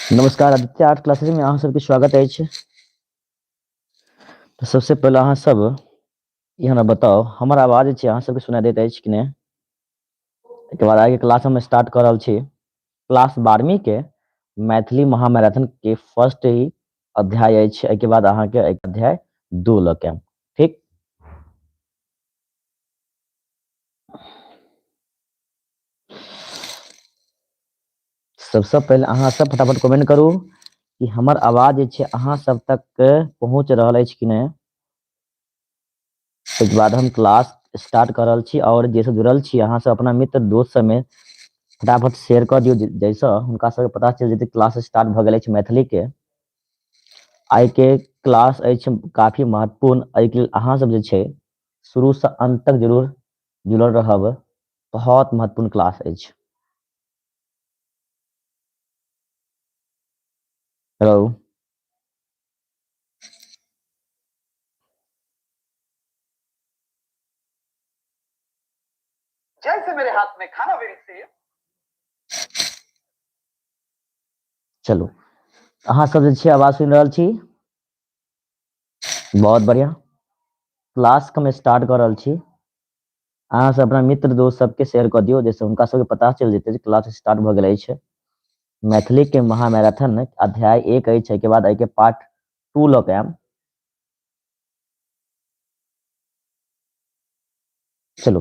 नमस्कार, Aditya art classes में अहाँ सबके स्वागत अछि। तऽ सबसे पहिले अहाँ सब ई हमरा बताउ, हमर आवाज जे छै अहाँ सबके सुनाई दैत अछि कि नहि? एहिके बाद आइके क्लास हम स्टार्ट कऽ रहल छी। क्लास 12वीं के मैथिली महामैराथन के फर्स्ट ही अध्याय अछि। एहिके बाद अहाँके एक अध्याय 2 लऽ के आयब, ठीक। सबसँ पहिले अहाँ सब फटाफट कमेंट करू कि हमर आवाज जे छै अहाँ सब तक पहुँच रहल अछि कि नहि। ताहिके बाद हम क्लास स्टार्ट कऽ रहल छी और जे सब जुड़ल छी अहाँ सब अपना मित्र दोस्त सबमे फटाफट शेयर कऽ दियौ, जाहिसँ हुनका सबके पता चलि जेतै क्लास स्टार्ट भऽ गेल अछि मैथिली के। आइ के क्लास अछि काफी महत्वपूर्ण, एहिके लेल अहाँ सब जे छै शुरूसँ अंत तक जरूर जुड़ल रहब, बहुत महत्वपूर्ण क्लास अछि। हेलो, जैसे मेरे हाथ में खाना वेरी सेफ। चलू अहाँ सब जे छै आवाज सुनि रहल छी, बहुत बढ़िया। क्लास के हम स्टार्ट कऽ रहल छी। अहाँ सब अपना मित्र दोस्त सबके शेयर कऽ दियौ, जाहिसँ हुनका सबके पता चलि जेतै जे क्लास स्टार्ट भऽ गेल अछि। मैथिली के महामैराथन अध्याय 1 अछि, एहिके बाद एहिके पार्ट 2 लऽ के आयब। चलू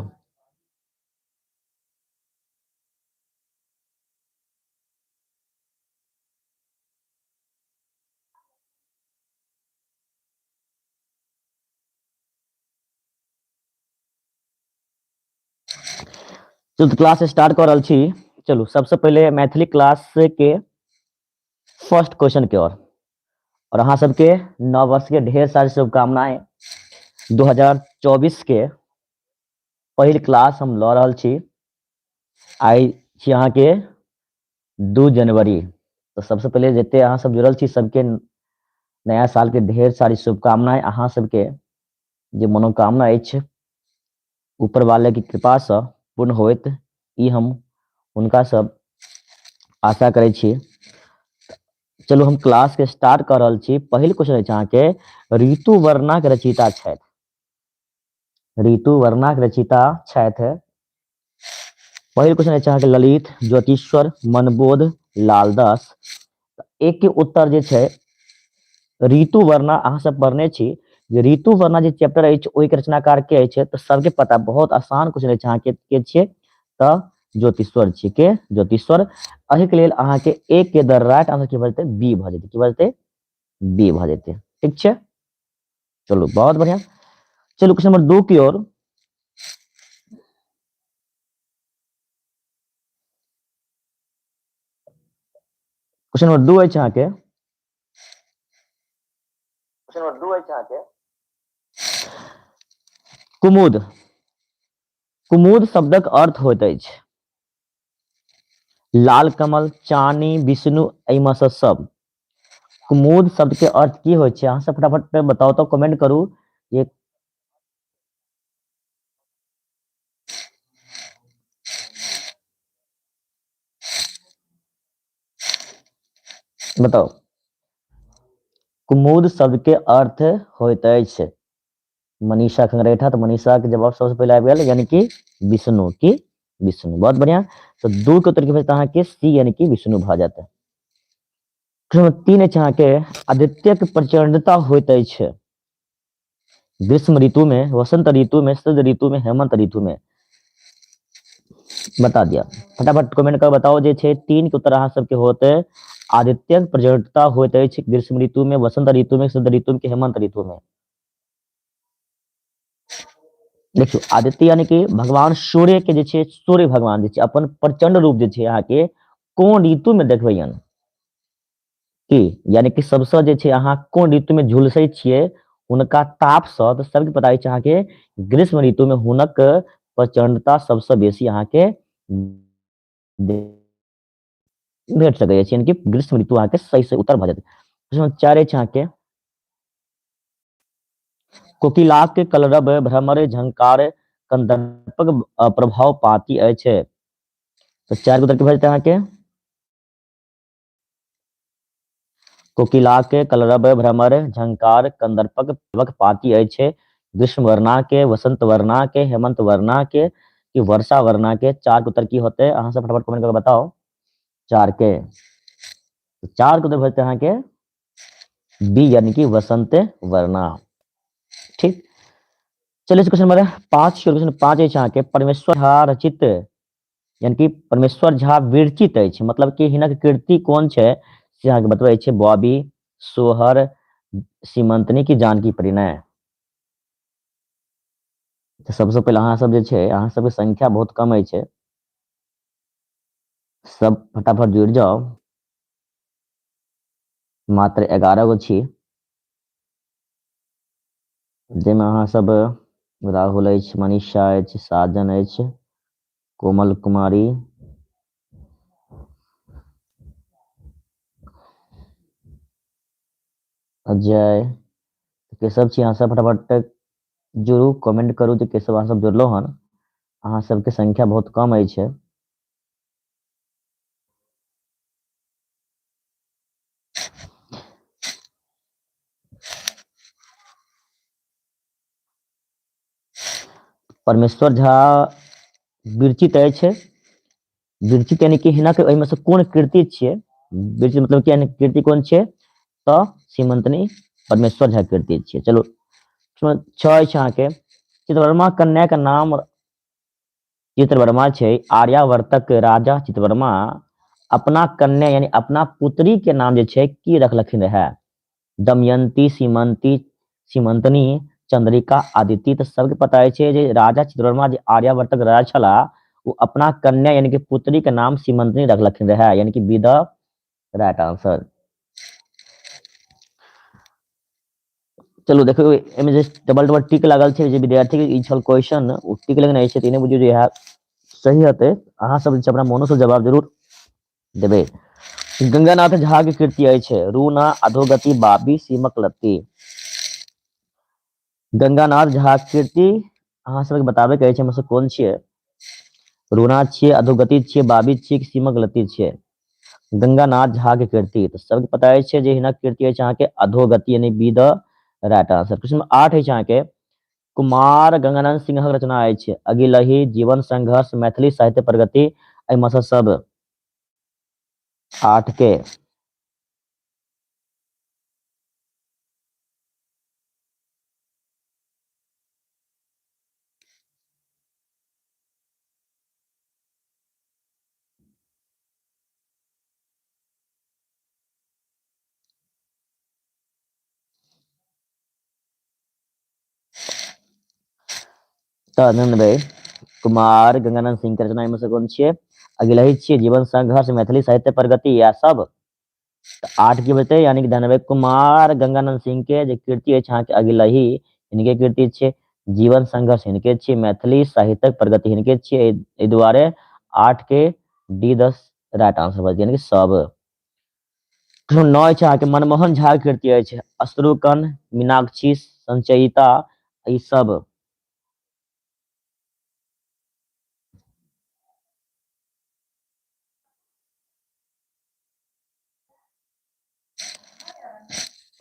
चलू क्लास स्टार्ट कऽ रहल छी। चलू सबसे पहिले मैथिली क्लास के फर्स्ट क्वेश्चन के और अहाँ सबके नव वर्ष के ढेर सारी शुभकामनाएं। 2024 के पहिल क्लास हम लऽ रहल छी। आइ छी अहाँके 2 जनवरी। तऽ सबसे पहिले जते अहाँ सब जुड़ल छी सबके नया साल के ढेर सारी शुभकामनाएं। अहाँ सबके जे मनोकामना अछि ऊपर वाले के कृपा से पूर्ण होइत, ई हम हुनका सब आशा करै छी। चलू हम क्लास के स्टार्ट कऽ रहल छी। पहिल क्वेश्चन अछि अहाँके, ऋतु वर्णा के रचयिता छथि। ऋतु वर्णा के रचयिता छथि। पहिल क्वेश्चन अछि अहाँके ललित, ज्योतिश्वर, मनबोध, लालदास। एक के उत्तर जे छै ऋतु वर्णा, अहाँ सब पढ़ने छी जे ऋतु वर्णा जे चैप्टर अछि ओहि के रचनाकार के अछि, तऽ सबके पता। बहुत आसान क्वेश्चन अछि अहाँके, के छियै तऽ ज्योतिश्वर छियै। के ज्योतिश्वर। एहि के लेल अहाँके एक के द राइट आंसर की भऽ जेतै, बी भऽ जेतै। की भऽ जेतै, बी भऽ जेतै। ठीक छै, चलू बहुत बढ़िया। चलू क्वेश्चन नंबर 2 की ओर। क्वेश्चन नंबर 2 अछि अहाँके। क्वेश्चन नंबर 2 अछि अहाँके। कुमुद। कुमुद शब्दक अर्थ होइत अछि लाल कमल, चानी, विष्णु, एहिमे सँ सब। कुमुद शब्द के अर्थ की होइ छै, अहाँ सब फटाफट बताउ तऽ कमेंट करू। ये बताउ, कुमुद शब्द के अर्थ होइत अछि मनीषा खंगरेठा। तऽ मनीषा के जवाब सबसे पहिले आबि गेल, यानी कि विष्णु। की विष्णु, बहुत बढ़िया। तो 2 के उत्तर की भऽ अहाँके सी, यानी कि विष्णु भऽ जायत। 3 अछि अहाँके, आदित्य के प्रचंडता होइत अछि ग्रीष्म ऋतु में, वसंत ऋतु में, शरद ऋतु में, हेमंत ऋतु में। बता दिया, फटाफट कमेंट कर बताओ जे छै 3 के उत्तर अहाँ सबके होते आदित्य के प्रचंडता होइत अछि ग्रीष्म ऋतु में, वसंत ऋतु में, शरद ऋतु में, हेमंत ऋतु में। देखियौ आदित्य यानी कि भगवान सूर्य के जे छै, सूर्य भगवान जे छै अपन प्रचंड रूप जे छै अहाँके कोन ऋतु में देखबैयन की, यानी कि सबसँ जे छै अहाँ कोन ऋतु में झुलसै छियै हुनका तापसँ, तऽ सबके पता अछि अहाँके ग्रीष्म ऋतु में हुनक प्रचंडता सबसँ बेसी अहाँके भेट सकै अछि, यानी कि ग्रीष्म ऋतु अहाँके सही से उत्तर भऽ जेतै। प्रश्न 4 अछि अहाँके, कोकिलाक के कलरव भ्रमर झंकार कंदर्पक प्रभाव पाती अछि। तऽ 4 उत्तर की भऽ जेतै अहाँके? कोकिला के कलरव भ्रमर झंकार कंदर्पक पाती अछि ग्रीष्म वर्णा के, वसंत वर्णा के, हेमंत वर्णा के कि वर्षा वर्णा के? चार के उत्तर की होते? अहाँ सब फटाफट कमेंट करके बताओ। चार के, चार के उत्तर भजते अहाँ के बी यानी कि वसंत वर्णा। ठीक, चलिए क्वेश्चन नंबर 5। क्वेश्चन 5 अछि अहाँ के परमेश्वर झा रचित यानी कि परमेश्वर झा विरचित अछि, मतलब कि हिनक कृति कोन छै से अहाँके बतबै छै। बॉबी, सोहर, सीमंतनी की जानकी परिणय? तऽ सबसँ पहिले अहाँ सब जे छै, अहाँ सबके संख्या बहुत कम अछि, सब फटाफट जुड़ि जाउ। मात्र 11 गो छी, जाहिमे अहाँ सब राहुल अछि, मनीषा अछि, साजन अछि, कोमल कुमारी, अजय के सब छी। अहाँ सब फटाफट जुड़ू, कमेंट करू जे के सब अहाँ सब जुड़लो हन। अहाँ सबके संख्या बहुत कम अछि। परमेश्वर झा विरचित अछि, विरचित यानी कि हिनक एहिमे से कोन कृति छियै, विरचित मतलब कि यानी कृति कोन छियै, तऽ सीमंतनी परमेश्वर झा कृति छियै। चलू 6 अछि अहाँके चित्रवर्मा कन्या के नाम चित्रवर्मा छै। आर्यावर्तक राजा चित्रवर्मा अपना कन्या यानी अपना पुत्री के नाम जे छै की रखलखिन रहे? दमयंती, सीमंती, सीमंतनी, चंद्रिका, आदिति। तऽ सबके पता अछि जे राजा चित्रवर्मा जे आर्यावर्तक राजा छलाह ओ अपना कन्या यानी कि पुत्री के नाम सीमंतनी रखलखिन रहे, यानी कि बी the right answer. चलू देखियौ एहिमे जे डबल डबल टिक लागल छै जे विद्यार्थी के ई छल क्वेश्चन ओ टिक लगने अछि, तऽ ई नहि बुझियौ जे इएह सही हेतै। अहाँ सब जे अपना मोनो से जवाब जरूर देबै। गंगानाथ झा के कृति अछि रूना, अधोगति, बाबी, सीमक लत्ती। गंगानाथ झा कृति अहाँ सबके बताबे के अछि एहिमे से कोन छियै? रूना छियै, अधोगति छियै, बाबी छियै कि सीमक लत्ती छियै? गंगानाथ झा के कृति तऽ सबके पता अछि जे हिनक कृति अछि अहाँके अधोगति यानी बी the right answer. प्रश्न 8 अछि अहाँके कुमार गंगानंद सिंहक रचना अछि अगिलही, जीवन संघर्ष, मैथिली साहित्य प्रगति, एहिमे से सब। 8 के तऽ कुमार गंगानंद सिंह के रचना एहिमे से कोन छियै? अगिलही छियै, जीवन संघर्ष, मैथिली साहित्य प्रगति या सब? तऽ 8 की बचतै यानी कि धनवे कुमार गंगानंद सिंह के जे कृति अछि अहाँके अगिलही हिनके कृति छियै, जीवन संघर्ष हिनके छियै, मैथिली साहित्यक प्रगति हिनके छियै, एहि दुआरे 8 के डी 10 राइट आंसर भऽ जेतै यानी कि सब। 9 अछि अहाँके मनमोहन झा के कृति अछि अश्रुकण, मीनाक्षी, संचयिता, ई सब।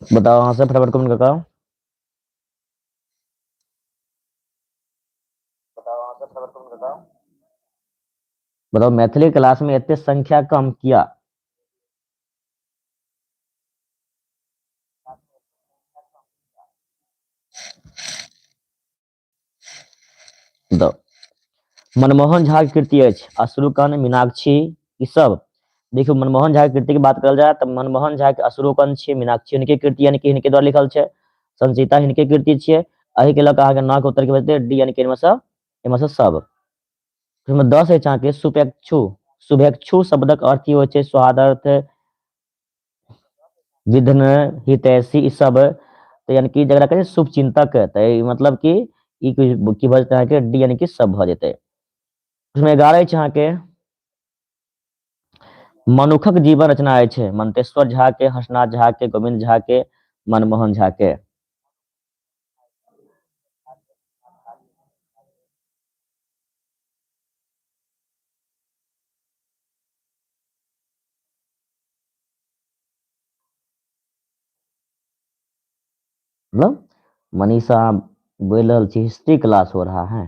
बताओ अहाँ सब फटाफट कमेंट कऽ। बताओ मैथिली क्लास में एते संख्या कम किया? बताओ मनमोहन झा के कृति अछि अश्रुकण, मीनाक्षी, ई सब। देखियौ मनमोहन झा के कृति के बात करल जाय तऽ मनमोहन झा के अश्रुकण छियै, मीनाक्षी हिनके कृति यानी कि हिनके द्वारा लिखल छै, संचिता हिनके कृति छियै। एहि के लऽ कऽ अहाँके 9 के उत्तर के बचतै डी यानी कि एहिमे से सब। ओहिमे 10 अछि अहाँके शुभेच्छु। शुभेच्छु शब्दक अर्थ की होइ छै? स्वादर्थ, विघ्न, हितैषी, ई सब। तऽ यानी कि जकरा कहै छै शुभ चिन्तक, तऽ ई मतलब कि ई की भऽ जेतै अहाँके डी यानी कि सब भऽ जेतै। उसमे 11 अछि अहाँके मनुखक जीवन रचना अछि मंतेश्वर झा के, हर्षनाथ झा के, गोविंद झा के, मनमोहन झा के। मतलब मनीषा बोलि रहल छी हिस्ट्री क्लास हो रहा है।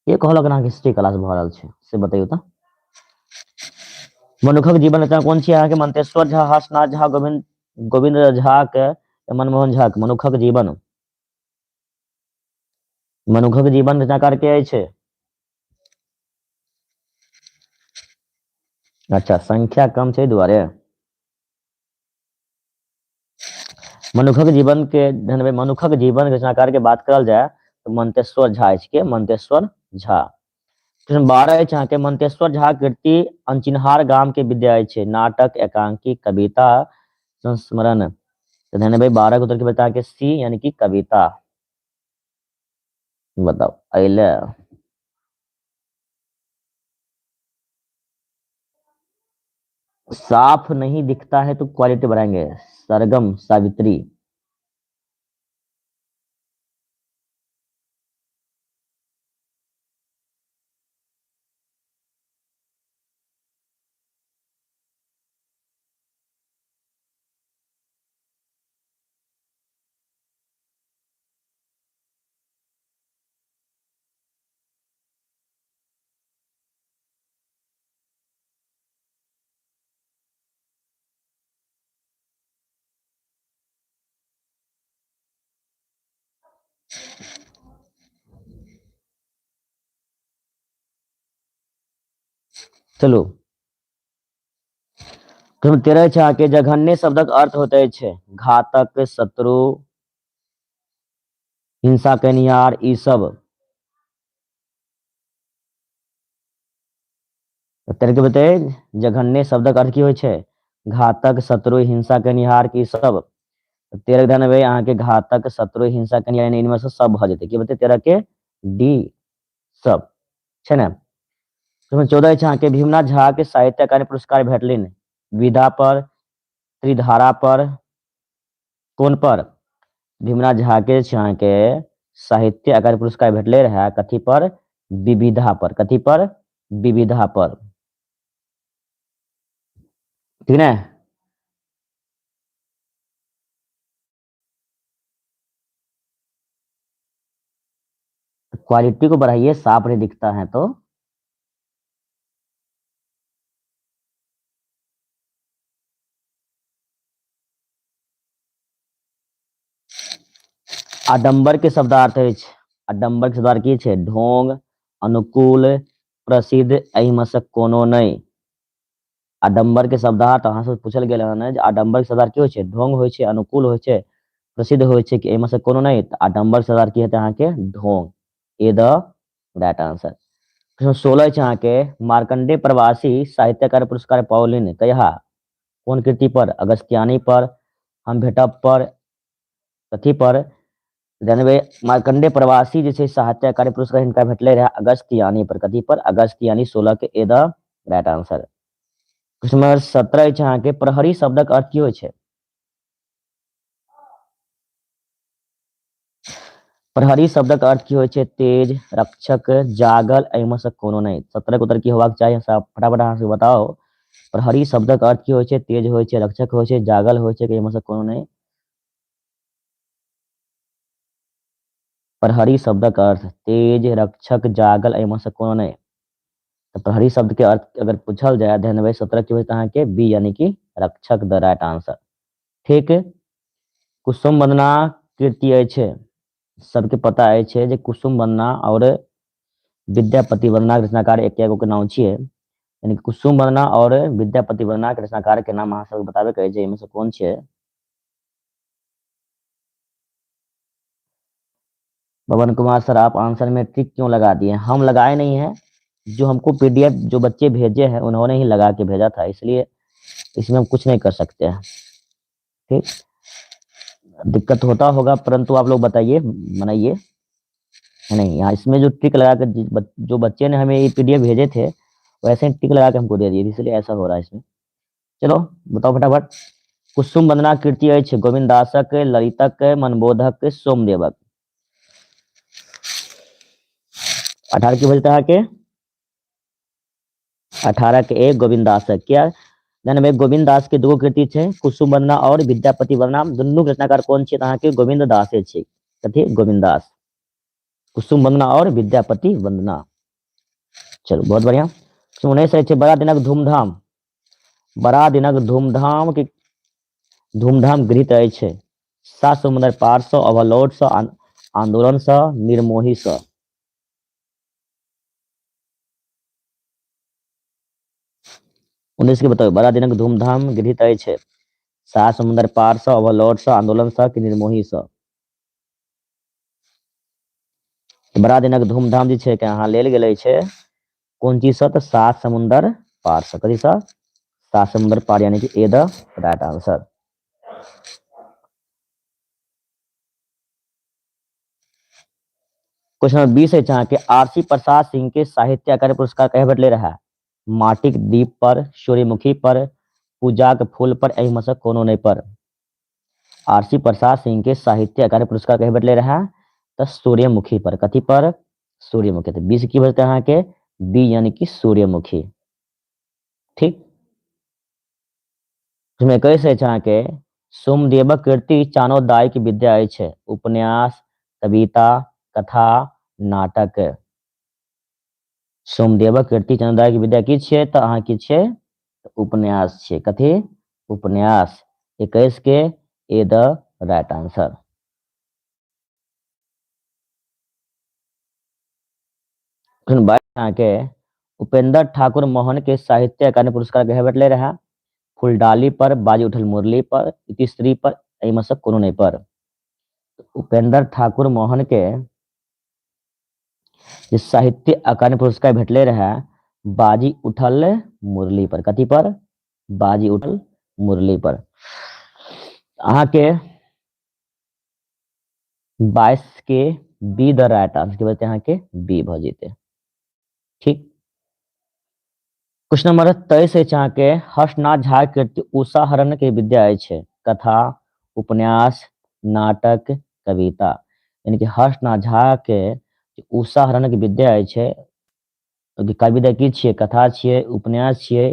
के कहलक अहाँके हिस्ट्री क्लास भऽ रहल छै से बतैयौ तऽ। मनुखक जीवन रचना कोन छी अहाँके? मंतेश्वर झा, हर्षनाथ झा, गोविंद गोविंद झा के, मनमोहन झा के। मनुखक जीवन, मनुखक जीवन रचनाकार के अछि? अच्छा, संख्या कम छै दुआरे। मनुखक जीवन के धनबे, मनुखक जीवन रचनाकार के बात करल जाय तऽ मंतेश्वर झा अछि। के? मंतेश्वर झा। प्रश्न 12 अछि अहाँके, मंतेश्वर झा कृति अनचिन्हार गाम के विद्या अछि? नाटक, एकांकी, कविता, संस्मरण। तऽ धनबे 12 के उत्तर के बता के सी, यानी कि कविता। बताउ अइले। साफ नहीं दिखता है तो क्वालिटी बढ़ाएंगे। सरगम सावित्री। चलू, 13 छै अहाँके, जघन्य शब्दक अर्थ होइत अछि? घातक, शत्रु, हिंसा केनिहार, ई सब। 13 के बते जघन्य शब्दक अर्थ की होइ छै? घातक, शत्रु, हिंसा केनिहार, की सब। 13 ध्यान देबै अहाँके, घातक, शत्रु, हिंसा केनिहार, इनमें से सब भऽ जेतै। की बते? 13 के डी, सब छै ने। 14 छै अहाँके, भीमनाथ झा के साहित्य अकादमी पुरस्कार भेटलनि विधा पर, त्रिधारा पर, कोन पर? भीमनाथ झा के छै अहाँके साहित्य अकादमी पुरस्कार भेटले रहे कथी पर? विविधा पर। कथी पर? विविधा पर। ठीक ने। क्वालिटी को बढ़ाइए, साफ नहीं दिखता है तो। आडंबर के शब्दार्थ अछि। आडंबर के शब्दार्थ की छै? ढोंग, अनुकूल, प्रसिद्ध, एहिमे से कोनो नहि। आडंबर के शब्दार्थ अहाँ सब पूछल गेल हन जे आडंबर के शब्दार्थ की होइ छै? ढोंग होइ छै, अनुकूल होइ छै, प्रसिद्ध होइ छै, कि एहिमे से कोनो नहि? तऽ आडंबर के शब्दार्थ की हेतै अहाँके? ढोंग। ए द राइट आंसर। प्रश्न 16 छै अहाँके, मार्कंडे प्रवासी साहित्यकार पुरस्कार पाओलनि कहिया? कोन कृति पर? अगस्त्यानी पर, हम भेटब पर, कथी पर? जानबै मार्कंडे प्रवासी जे छै साहित्य अकादमी पुरस्कार हिनका भेटले रहे अगस्त्यानी पर। कथी पर? अगस्त्यानी। 16 के ए द राइट आंसर। प्रश्न नंबर 17 अछि अहाँके, प्रहरी शब्दक अर्थ की होइ छै? प्रहरी शब्दक अर्थ की होइ छै? तेज, रक्षक, जागल, एहिमे से कोनो नहि। 17 के उत्तर की होबाक चाही? फटाफट अहाँ सब बताओ। प्रहरी शब्दक अर्थ की होइ छै? तेज होइ छै, रक्षक होइ छै, जागल होइ छै, एहिमे से कोनो नहि। प्रहरी शब्दक अर्थ तेज, रक्षक, जागल, एहिमे से कोनो नहि। तऽ प्रहरी शब्द के अर्थ अगर पूछल जाय, ध्यान देबै 17 की होइत अहाँके बी, यानी कि रक्षक द राइट आंसर। ठीक। कुसुम वंदना कृति अछि, सबके पता अछि जे कुसुम वंदना और विद्यापति वंदना के रचनाकार एक एगो के नाम छियै। यानी कुसुम वंदना और विद्यापति वंदना के रचनाकार के नाम अहाँ सबके बताबे के अछि, एहिमे से कोन छियै। पवन कुमार सर आप आंसर में टिक क्यों लगा दिए? हम लगाए नहीं हैं, जो हमको पीडीएफ जो बच्चे भेजे हैं उन्होंने ही लगा के भेजा था, इसलिए इसमें हम कुछ नहीं कर सकते हैं। ठीक, दिक्कत होता होगा, परंतु आप लोग बताइए, बनाइए नहीं। यहाँ इसमें जो टिक लगा कर जो बच्चे ने हमें ये पीडीएफ भेजे थे वैसे ही टिक लगा के हमको दे दिए, इसलिए ऐसा हो रहा है इसमें। चलो बताओ फटाफट। कुसुम वंदना कृति अछि गोविंद दासक, ललितक, मनबोधक, सोमदेवक। 18 की बजता है के? 18 के 1 गोविंद दासक। क्या ध्यान में गोविंद दास के दूगो कृति छै, कुसुम वंदना और विद्यापति वंदना। दुनू के रचनाकार कोन छै? अहाँके गोविंद दासे छै। कथी? गोविंद दास। कुसुम वंदना और विद्यापति वंदना। चलू बहुत बढ़िया। 19 छै बड़ा दिनक धूमधाम। बड़ा दिनक धूमधाम के धूमधाम गृहीत अछि सात समुद्र पार सँ, ओवरलोड सँ, आंदोलन सँ, निर्मोही सँ। 19 के बताउ, बड़ा दिनक धूमधाम गृहीत अछि सात समुद्र पार सँ, ओवरलोड सँ, आंदोलन सँ कि निर्मोही सँ? बड़ा दिनक धूमधाम जे छै अहाँ लेल गेल अछि कोन चीज सँ? तऽ सात समुद्र पार सँ। कथी सँ? सात समुद्र पार, यानी कि ए द राइट आंसर। क्वेश्चन नंबर 20 अछि अहाँके, आरसी प्रसाद सिंह के साहित्य अकादमी पुरस्कार कहिया भेटले रहे? माटिक दीप पर, सूर्यमुखी पर, पूजाक फूल पर, एहिमे सँ कोनो नहि पर। आरसी प्रसाद सिंह के साहित्य अकादमी पुरस्कार कहिया भेटले रहे? तऽ सूर्यमुखी पर। कथी पर? सूर्यमुखी। तऽ 20 की भऽ जेतै अहाँके? बी, यानी कि सूर्यमुखी। ठीक। 21 अछि अहाँके, सोमदेवक कृति चानोदाय के विद्या अछि उपन्यास, कविता, कथा, नाटक। सोमदेवक कृति चानोदाय के विद्या की छियै? तऽ अहाँ की छियै? उपन्यास छियै। कथी? उपन्यास। 21 के ए द राइट आंसर। अहाँके उपेंद्र ठाकुर मोहन के साहित्य अकादमी पुरस्कार कहिया भेटले रहे? फुलडाली पर, बाजी उठल मुरली पर, इतिश्री पर, एहिमे सँ कोनो नहि पर। उपेंद्र ठाकुर मोहन के जे साहित्य अकादमी पुरस्कार भेटले रहे बाजी उठल मुरली पर। कथी पर? बाजी उठल मुरली पर। अहाँके 22 के बी the right answer के बचते अहाँके बी भऽ जेतै। ठीक। क्वेश्चन नंबर 23 अछि अहाँके, हर्षनाथ झा कृति उषा हरण के विद्या अछि कथा, उपन्यास, नाटक, कविता। यानी कि हर्षनाथ झा के उषा हरण के विद्या अछि, कविता की छियै? कथा छियै, उपन्यास छियै।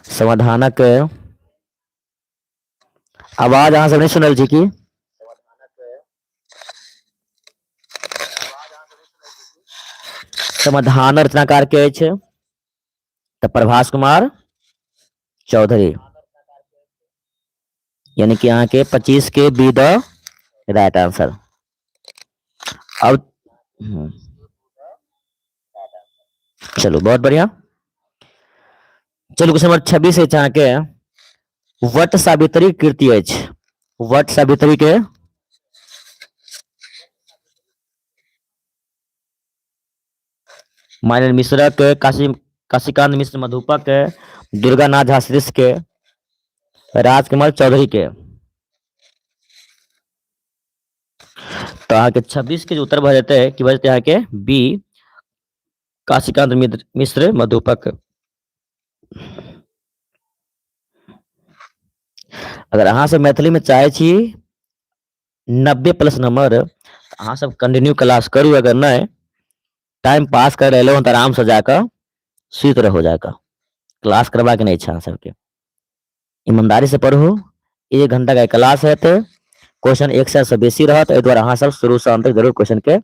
समाधानक आवाज अहाँ सब नहि सुनल छी की? समाधान रचनाकार के अछि तऽ प्रभास कुमार चौधरी, यानी कि अहाँके 25 के बी द राइट आंसर। अब चलू बहुत बढ़िया। चलू क्वेश्चन नंबर 26 अछि अहाँके, वट सावित्री कृति अछि। वट सावित्री के माइनर मिश्रक, काशी काशीकांत मिश्र मधुपक, दुर्गानाथ झा श्रीष के, राजकमल चौधरी के। तऽ अहाँके 26 के जे उत्तर भऽ जेतै की भऽ जेतै अहाँके बी काशीकांत मिश्र मधुपक। अगर अहाँ सब मैथिली में चाहे छी 90 प्लस नंबर, अहाँ सब कंटिन्यू क्लास करू, अगर नहीं टाइम पास कर रहे तऽ आराम से जाकऽ सुति रहू, जाकऽ क्लास करबाक नहि छै अहाँ सबके। ईमानदारी से पढ़ू, 1 घंटा के क्लास हेतै, क्वेश्चन 100 से बेसी रहत, एहि दुआरे अहाँ सब शुरू से अंत तक जरूर क्वेश्चन के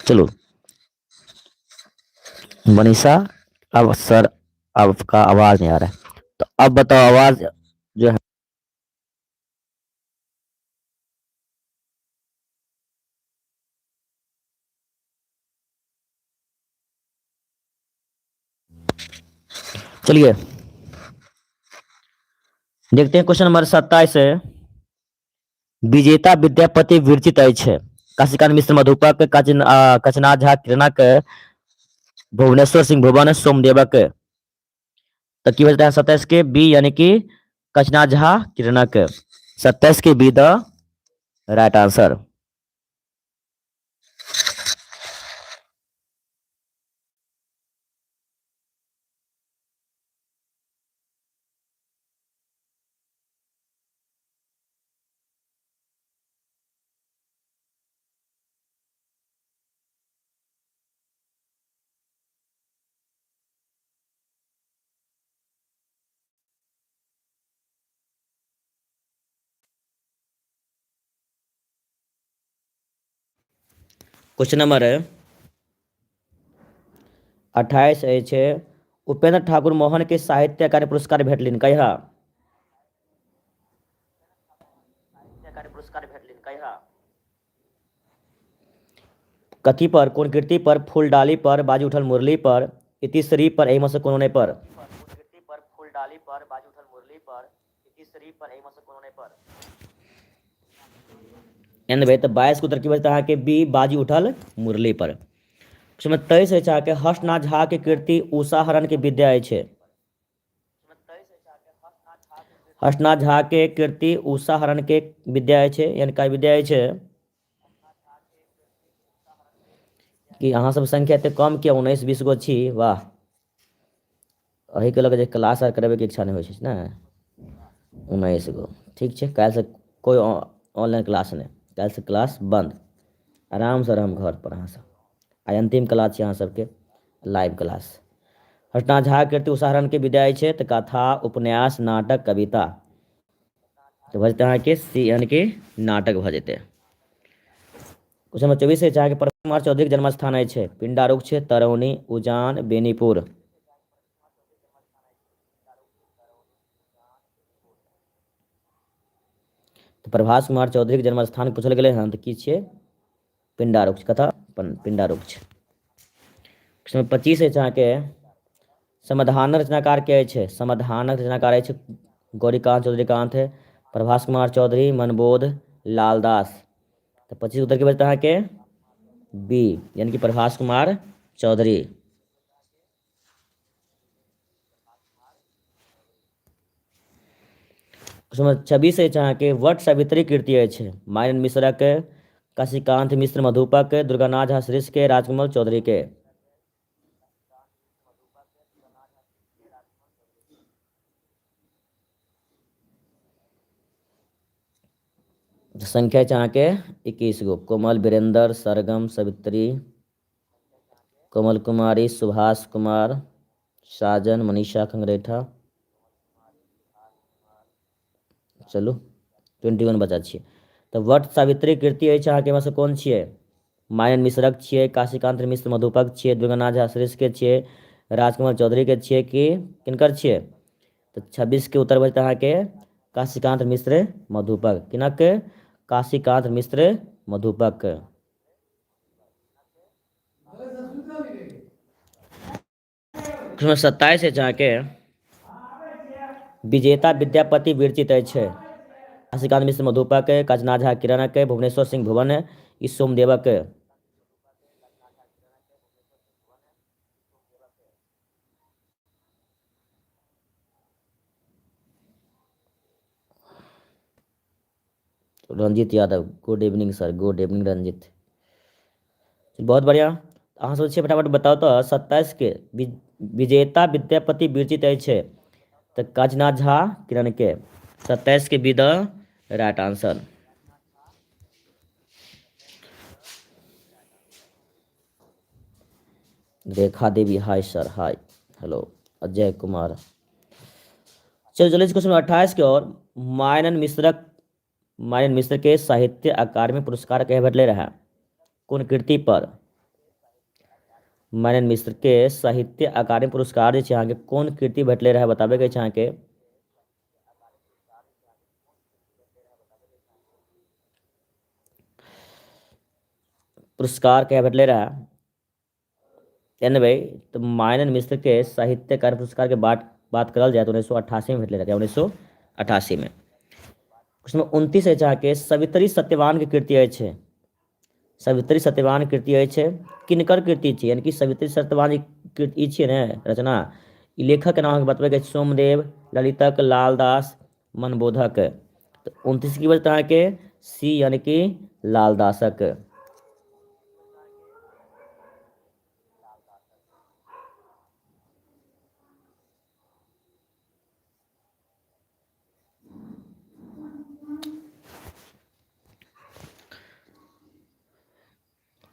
चलू। मनीषा, अब सर आपका आवाज नहीं आ रहा है, तो अब बताओ आवाज जो है। चलिए देखते हैं क्वेश्चन नंबर 27 है। विजेता विद्यापति विरचित अछि काशीकांत मिश्र मधुपक, कचनाथ झा किरणक, भुवनेश्वर सिंह भुवन सोमदेवक। तऽ की हो जेतै 27 के बी यानी कि कचनाथ झा किरणक। 27 के be the right answer. Question number 28 अछि, उपेंद्र ठाकुर मोहन के साहित्य अकादमी पुरस्कार भेटलनि कहिया? कथी पर, कोन कृति पर? फूल डाली पर, बाजी उठल मुरली पर, इतिश्री पर, एहिमे से कोनो नहि पर। एहन भेल तऽ 22 के उत्तर की बचत अहाँके बी बाजी उठल मुरली पर। क्वेश्चन 23 अछि अहाँके हर्षनाथ झा के कृति उषाहरण के विद्या अछि। हर्षनाथ झा के कृति उषाहरण के विद्या अछि, यानी का विद्या अछि कि अहाँ सब संख्या एते कम किया 19-20 गो छी, वाह। एहिके लऽ कऽ जे क्लास आर करबैके इच्छा नहि होइ छै ने। 19 गो ठीक छै, काल्हिसँ कोइ ऑनलाइन क्लास नहि, काल्हिसँ क्लास बन्द, आरामसँ रहब घर पर अहाँ सब। आइ अंतिम क्लास छै अहाँ सबके लाइव क्लास। हर्षनाथ झा कृति उषाहरण के विद्या अछि तऽ कथा, उपन्यास, नाटक, कविता। तऽ भऽ जेतै अहाँके सी यानी कि नाटक भऽ जेतै। क्वेश्चन नंबर 24 अछि अहाँके प्रफुल्ल कुमार चौधरीके जन्मस्थान अछि पिंडारूख छै, तरौनी, उजान, बेनीपुर। तऽ प्रभास कुमार चौधरीके जन्मस्थान पूछल गेलै हन तऽ की छियै? पिंडारूख। कतऽ? पिंडारूख। क्वेश्चन नंबर 25 अछि अहाँके समाधानक रचनाकार के अछि? समाधानक रचनाकार अछि गौरीकांत चौधरीकांत, प्रभास कुमार चौधरी, मनबोध लालदास। तऽ 25 उत्तर की बचत अहाँके बी यानी कि प्रभास कुमार चौधरी। क्वेश्चन नंबर 26 अछि अहाँके वट सावित्री कृति अछि मायन मिश्रक, काशीकांत मिश्र मधुपक, दुर्गानाथ झा श्रीष के, राजकमल चौधरी के। संख्या अछि अहाँके 21 गो। कोमल, वीरेंद्र, सरगम, सवित्री, कोमल कुमारी, सुभाष कुमार, साजन, मनीषा खंगरेठा। चलू 21 बचा छियै। तऽ वट सावित्री कृति अछि अहाँके एहिमे से कोन छियै? मायन मिश्रक छियै, काशीकांत मिश्र मधुपक छियै, दुर्गानाथ झा श्रेष्ठ के छियै, राजकमल चौधरी के छियै कि किनकर छियै? तऽ 26 के उत्तर बचत अहाँके काशीकांत मिश्र मधुपक। किनक? काशीकांत मिश्र मधुपक। प्रश्न 27 अछि अहाँके विजेता विद्यापति विरचित अछि। काशिकांत मिश्र मधुपक, काचना झा किरणक, भुवनेश्वर सिंह भुवन, ई सोमदेवक। Ranjit Yadav, good evening sir, good evening Ranjit. बहुत बढ़िया, अहाँ सब फटाफट बताउ तऽ 27 के विजेता विद्यापति विरचित अछि तऽ काजनाथ झा किरण के। 27 के be the right answer. Rekha Devi hi sir, hi, hello. Ajay Kumar. चलो चलिए क्वेश्चन 28 के और मायनन मिश्रक, मायनन मिश्र के साहित्य अकादमी पुरस्कार के भेटले रहे कोन कृति पर? मायनन मिश्र के साहित्य अकादमी पुरस्कार जे अहाँके कोन कृति भेटले रहे बताबे के अहाँके। पुरस्कार के भेटले रहे एनवे तो मायनन मिश्र के साहित्य अकादमी पुरस्कार के बात बात करल जाए तो 1988 में भेटले रहे, 1988 में। क्वेश्चन 29 अछि अहाँके सवित्री सत्यवान के कृति अछि। सवित्री सत्यवान कृति अछि किनकर कृति छी? यानी कि सवित्री सत्यवान कृति छियै ने रचना, ई लेखक के नाम अहाँके बतबैके अछि सोमदेव, ललितक, लालदास, मनबोधक। तऽ 29 की बजत अहाँके सी यानी कि लालदासक।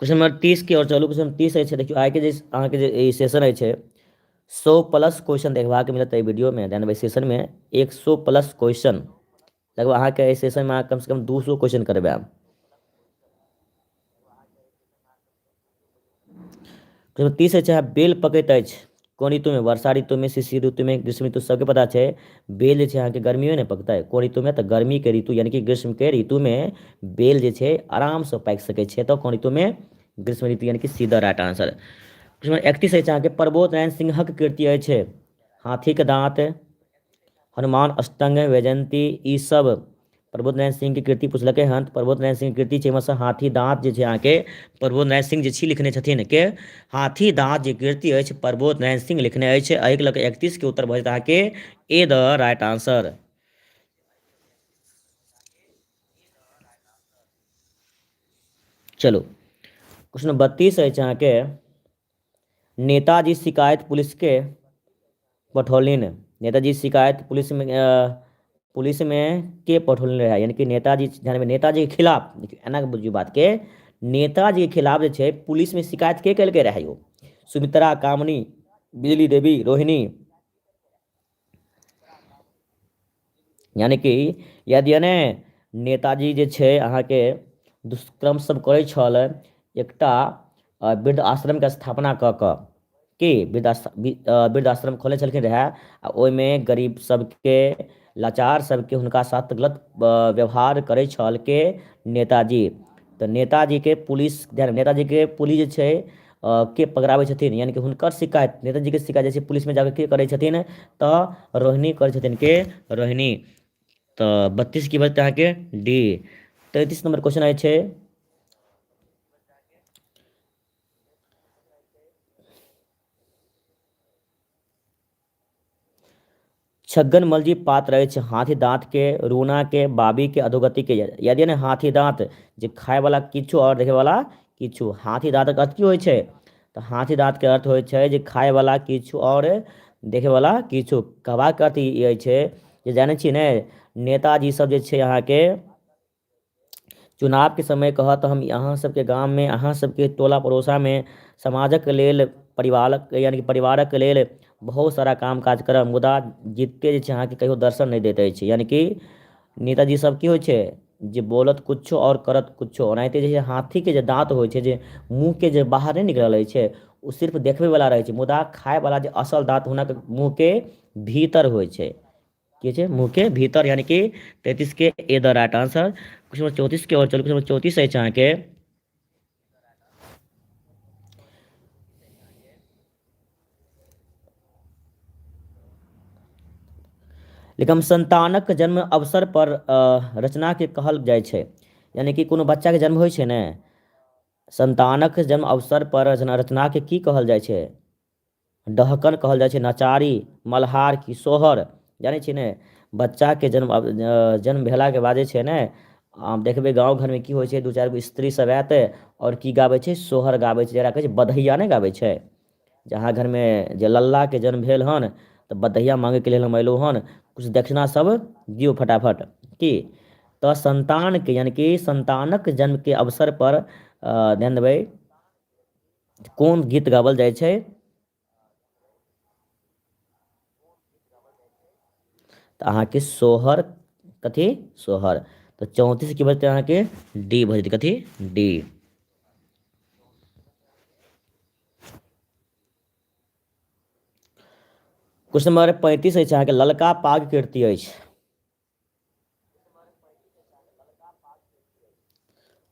क्वेश्चन नंबर 30 के और चलू क्वेश्चन 30 अछि। देखियौ आइ के जे अहाँके जे ई सेशन अछि 100 प्लस क्वेश्चन देखबाक मिलत एहि वीडियो में। ध्यान देबै सेशन में 100 प्लस क्वेश्चन लगभग अहाँके एहि सेशन में कम से कम 200 क्वेश्चन करबायब। क्वेश्चन 30 अछि बेल पकैत अछि कोन ऋतुमे? वर्षा ऋतुमे, शिशिर ऋतुमे, ग्रीष्म ऋतु। सबके पता छै बेल जे छै अहाँके गर्मियो ने पकतै कोन ऋतुमे? तऽ गर्मीके ऋतु यानी कि ग्रीष्मके ऋतुमे बेल जे छै आरामसँ पाकि सकै छै। तऽ कोन ऋतुमे? ग्रीष्म ऋतु यानी कि सीधा राइट आंसर। क्वेश्चन 31 अछि अहाँके प्रबोध नारायण सिंहक कृति अछि हाथीके दाँत, हनुमान अष्टंग, वैजयंती, ई सब प्रबोध नारायण सिंह के कृति पुछलकै हन। प्रबोध नारायण सिंह कृति छै एहिमे हाथी दाँत जे छै अहाँके प्रबोध नारायण सिंह जे छी लिखने छथिन के हाथी दाँत जे कृति अछि प्रबोध नारायण सिंह लिखने अछि। एहिके लऽ कऽ 31 के उत्तर भऽ जेतै अहाँके ए द राइट आंसर। चलू क्वेश्चन 32 अछि अहाँके नेताजी शिकायत पुलिस के पठौलनि। नेताजी शिकायत पुलिस में पुलिस में के पठौलनि रहै? यानी कि नेताजी ध्यान में नेताजी के खिलाफ, देखियौ एना के बुझियौ बात के, नेताजी के खिलाफ जे छै पुलिस में शिकायत के केलकै रहै यौ? सुमित्रा, कामनी, बिजली देवी, रोहिणी। यानी कि यदि ने नेताजी जे छै अहाँके दुष्कर्म सब करै छल एकटा वृद्ध आश्रमके स्थापना कऽ कऽ की वृद्ध आश्रम खोलने छलखिन रहए आ ओहिमे गरीब सबके लाचार सबके हुनका साथ गलत व्यवहार करै छल के नेताजी। तऽ नेताजीके पुलिस ध्यान नेताजीके पुलिस जे छै के पकड़ाबै छथिन यानी कि हुनकर शिकायत नेताजीके शिकायत जे छै पुलिसमे जाकऽ के करै छथिन? तऽ रोहिणी करै छथिन के रोहिणी। तऽ 32 की बजतै अहाँके डी। 33 नंबर क्वेश्चन अछि छगन मलजी पात्र अछि हाथी दाँत के, रूना के, बाबी के, अधोगति के। यदि ने हाथी दाँत जे खाय वाला किछु और देखे वाला किछु, हाथी दाँतक अर्थ की होइ छै? तऽ हाथी दाँत के अर्थ होइ छै जे खाय वाला किछु और देखे वाला किछु। कहबाक अर्थ ई अछि जे जानै छियै ने नेताजी सब जे छै अहाँके चुनावके समय कहत हम अहाँ सबके गाममे अहाँ सबके टोला पड़ोसामे समाजक लेल परिवारक यानी कि परिवारक लेल बहुत सारा काम काज करब, मुदा जीतते जे छै अहाँके कहियो दर्शन नहि दैत अछि। यानी कि नेताजी सब की होइ छै जे बोलत कुछो आओर करत कुछो। ओनाहिते जे छै हाथीके जे दाँत होइ छै जे मुँहके जे बाहर नहि निकलल रहै छै ओ सिर्फ देखबैवला रहै छै, मुदा खायवला जे असल दाँत हुनक मुँहके भीतर होइ छै। की छै? मुँहके भीतर यानी कि 33 के A the right answer. Question number 34 के और चलू क्वेश्चन नंबर 34 अछि अहाँके लेकिन संतानक जन्म अवसर पर रचना के कहल जाइ छै, यानी कि कोनो बच्चा के जन्म होइ छै ने, संतानक जन्म अवसर पर रचना के की कहल जाइ छै? डहकन कहल जाइ छै, नचारी, मल्हार की सोहर? जानै छियै ने, बच्चाके जन्म जन्म भेलाके बाद जे छै ने, देखबै गाँव घरमे की होइ छै, दू चारि गो स्त्री सब आयत आओर की गाबै छै? सोहर गाबै छै, जकरा कहै छै बधैया नहि गाबै छै? जहाँ घरमे जे लल्लाके जन्म भेल हन तऽ बधैया माँगैके लेल हम अयलहुँ हन, किछु दक्षिणा सब दियौ फटाफट। की तऽ संतानके यानी कि संतानक जन्मके अवसर पर ध्यान देबै, कोन गीत गाओल जाइ छै? तऽ अहाँके सोहर। कथी? सोहर। तऽ 34 की बजतै अहाँके? डी भऽ जेतै। कथी? डी। क्वेश्चन नंबर 35 अछि अहाँके, ललका पाग कीर्ति अछि।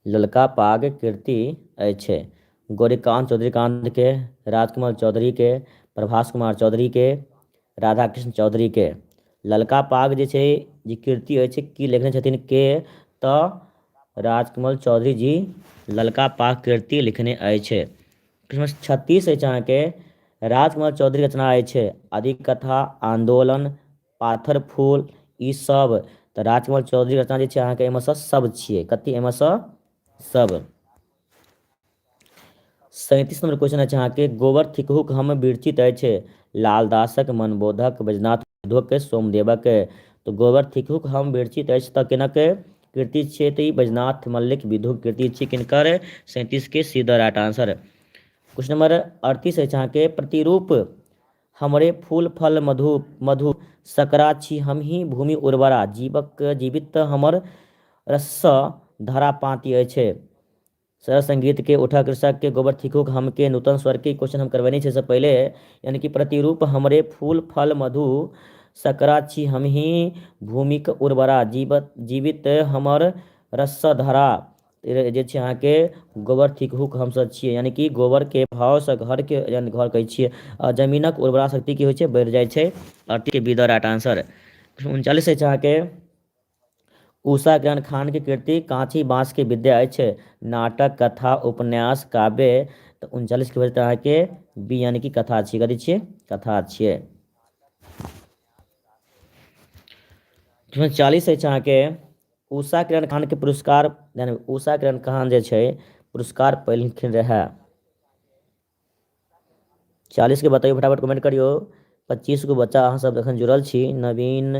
ललका पाग कीर्ति अछि गौरीकान्त चौधरीकान्त के, राजकुमार चौधरी के, प्रभास कुमार चौधरी के, राधाकृष्ण चौधरी के। ललका पाग जे छै जे कीर्ति अछि की लिखने छथिन के? तऽ राजकमल चौधरी जी ललका पाग कीर्ति लिखने अछि। 36 अछि अहाँके, राजकुमार चौधरी रचना अछि आदिकथा, आन्दोलन, पाथर फूल, ई सब। तऽ राजकुमार चौधरी रचना जे छै अहाँके एहिमे सँ सब छियै। कथी एहिमे सँ? सब। 37 नंबर क्वेश्चन अछि अहाँके, गोबर थिकहुक हम विरचित अछि लालदासक, मनबोधक, बैजनाथ के, सोमदेवक। तऽ गोबर थिकहुक हम विरचित अछि तऽ केना के कृति छियै? तऽ ई बैजनाथ मल्लिक विधुक कृति छियै। किनकर? 37 के C the right answer. Question number 38 अछि अहाँके, प्रतिरूप हमरे फूल फल मधु मधु सकरा छी हमही भूमि उर्वरा जीवक जीवित हमर रससँ धरा पाँति अछि सर संगीत के, उठा कृषक के, गोबर थिकुक हम के, नूतन स्वर के। क्वेश्चन हम करबेने छै से पहिले, यानी कि प्रतिरूप हमरे फूल फल मधु सकरा छी हमही भूमिक उर्वरा जीवत जीवित हमर रससँ धरा जे छै अहाँके गोबर थिकहुक हमसभ छियै, यानी कि गोबरके भावसँ घरके, यानी घर कहै छियै, जमीनक उर्वरा शक्ति की होइ छै? बढ़ि जाइ छै। के बी the right answer. 39 अछि अहाँके, उषा किरण खान के कृति काँची बाँस के विद्या अछि नाटक, कथा, उपन्यास, काव्य। तऽ 39 के बजते अहाँके बी, यानी कि कथा छियै। कथी छियै? कथा छियै। 40 अछि अहाँके, उषा किरण खान के पुरस्कार, यानी उषा किरण खान जे छै पुरस्कार पैलखिन रहए। 40 के बतैयौ फटाफट, कमेंट करियौ। 25 गो बच्चा अहाँ सब एखन जुड़ल छी। नवीन,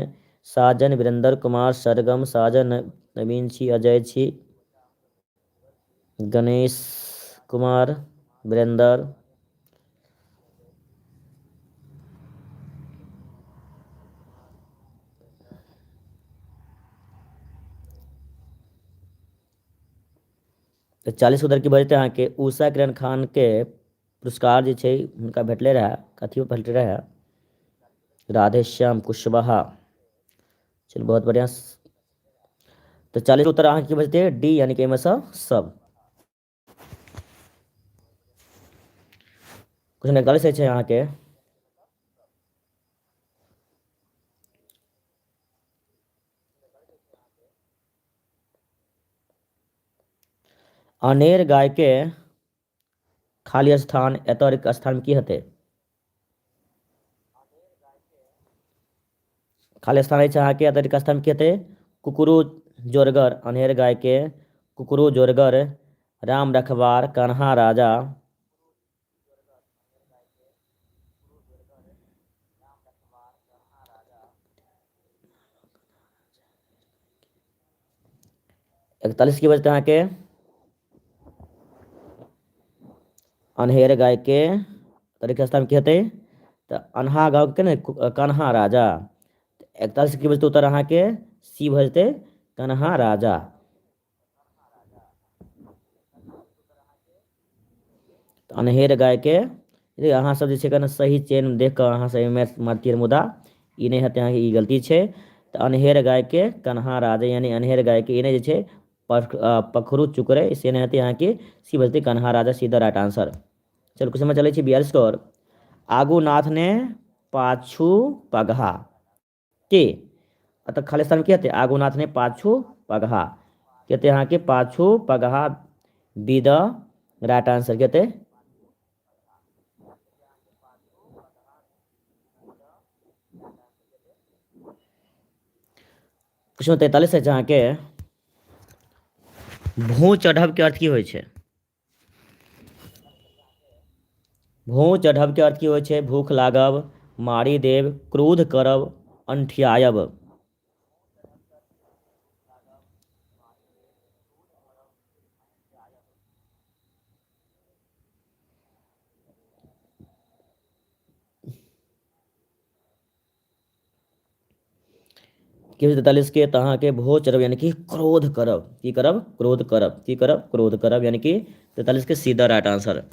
साजन, वीरेंद्र कुमार, सरगम, साजन, नवीन छी, अजय छी, गणेश कुमार, वीरेंद्र। तऽ 40 उधर की बजतै अहाँके? उषा किरण खानके पुरस्कार जे छै हुनका भेटलै रहए, कथी भेटलै रहए? राधेश्याम कुशवाहा। चलू, बहुत बढ़िआँ। तऽ 40 उत्तर अहाँके की बजतै? डी, यानी कि एहिमे सँ सब। क्वेश्चन 41 छै अहाँके, अनेर गायके खाली स्थान एतऽ स्थान की हेतै? खाली स्थान अछि अहाँके, एतऽ स्थान की हेतै? कुकुरो जोरगर, अनेर गायके कुकुरो जोरगर, राम रखबार, कन्हा राजा। 41 की बजते अहाँके? अन्हेर गायके तरीका स्थान की हेतै? तऽ अन्हा गाँवके ने कन्हा राजा। 41 की बजते उत्तर अहाँके? सी भऽ जेतै, कन्हा राजा। तऽ अन्हेर गायके अहाँ सब जे छै कने सही चेन देख कऽ अहाँ सब एहिमे मारतियै, मुदा ई नहि हेतै अहाँके, ई गलती छै। तऽ अन्हेर गायके कन्हा राजा, यानी अन्हेर गायके ई नहि जे छै पखरू चुकरै, से नहि हेतै अहाँके, सी बजतै कन्हा राजा, सीधा राइट आंसर। चलू क्वेश्चन चलै छी 42 और। आगू नाथ ने पाछू पगहा के एतऽ खाली स्थानमे की हेतै? आगू नाथ नहि पाछू पगहा। की हेतै अहाँके? पाछू पगहा। B the right answer. की हेतै? क्वेश्चन 43 अछि अहाँके, भू चढ़ब के अर्थ की होइ छै? भू चढ़ब के अर्थ की होइ छै? भूख लागब, मारि देब, क्रोध करब, अंठियायब। की होइ 43 के? तऽ अहाँके भोज चढ़ब यानी कि क्रोध करब। की करब? क्रोध करब। की करब? क्रोध करब, यानी कि 43 के सीधा राइट आंसर।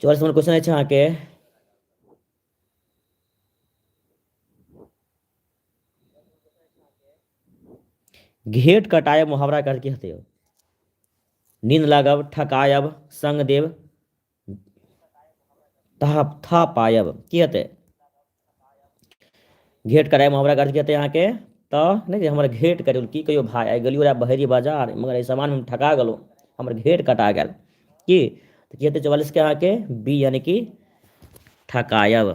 44 नंबर क्वेश्चन अछि अहाँके, घेट कटायब मुहावरा के अर्थ की हेतै? नींद लागब, ठकायब, संग देब, था पायब। की हेतै? घेट करायब मुहावरा के अर्थ की हेतै अहाँके? तऽ नहि जे हमर घेट कटि गेल। की कहियौ भाय, आइ गेलियौ रहए बहेरी बाजार, मगर एहि सामानमे हम ठका गेलहुँ, हमर घेट कटा गेल। की तऽ की हेतै 44 के अहाँके? बी, यानी कि ठकायब।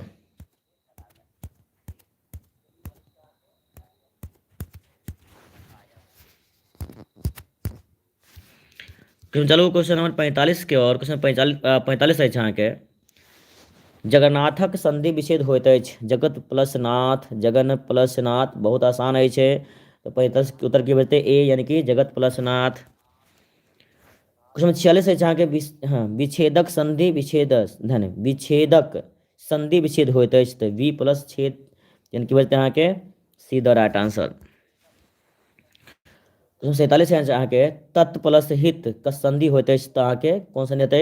चलू क्वेश्चन नंबर 45 के। और क्वेश्चन 45 अछि अहाँके, जगन्नाथक संधि विच्छेद होइत अछि। जगत प्लस नाथ, जगन प्लस नाथ। बहुत आसान अछि। तऽ 45 के उत्तर की बचतै? ए, यानी कि जगत प्लस नाथ। क्वेश्चन 46 अछि अहाँके, हँ, विच्छेदक संधि विच्छेद, धन विच्छेदक संधि विच्छेद होइत अछि। तऽ वी प्लस छेद, यानी कि बचतै अहाँके सी द राइट आंसर। 47 अहाँके, तत् प्लस हित क संधि होइत अछि। तऽ अहाँके कोन संधि हेतै?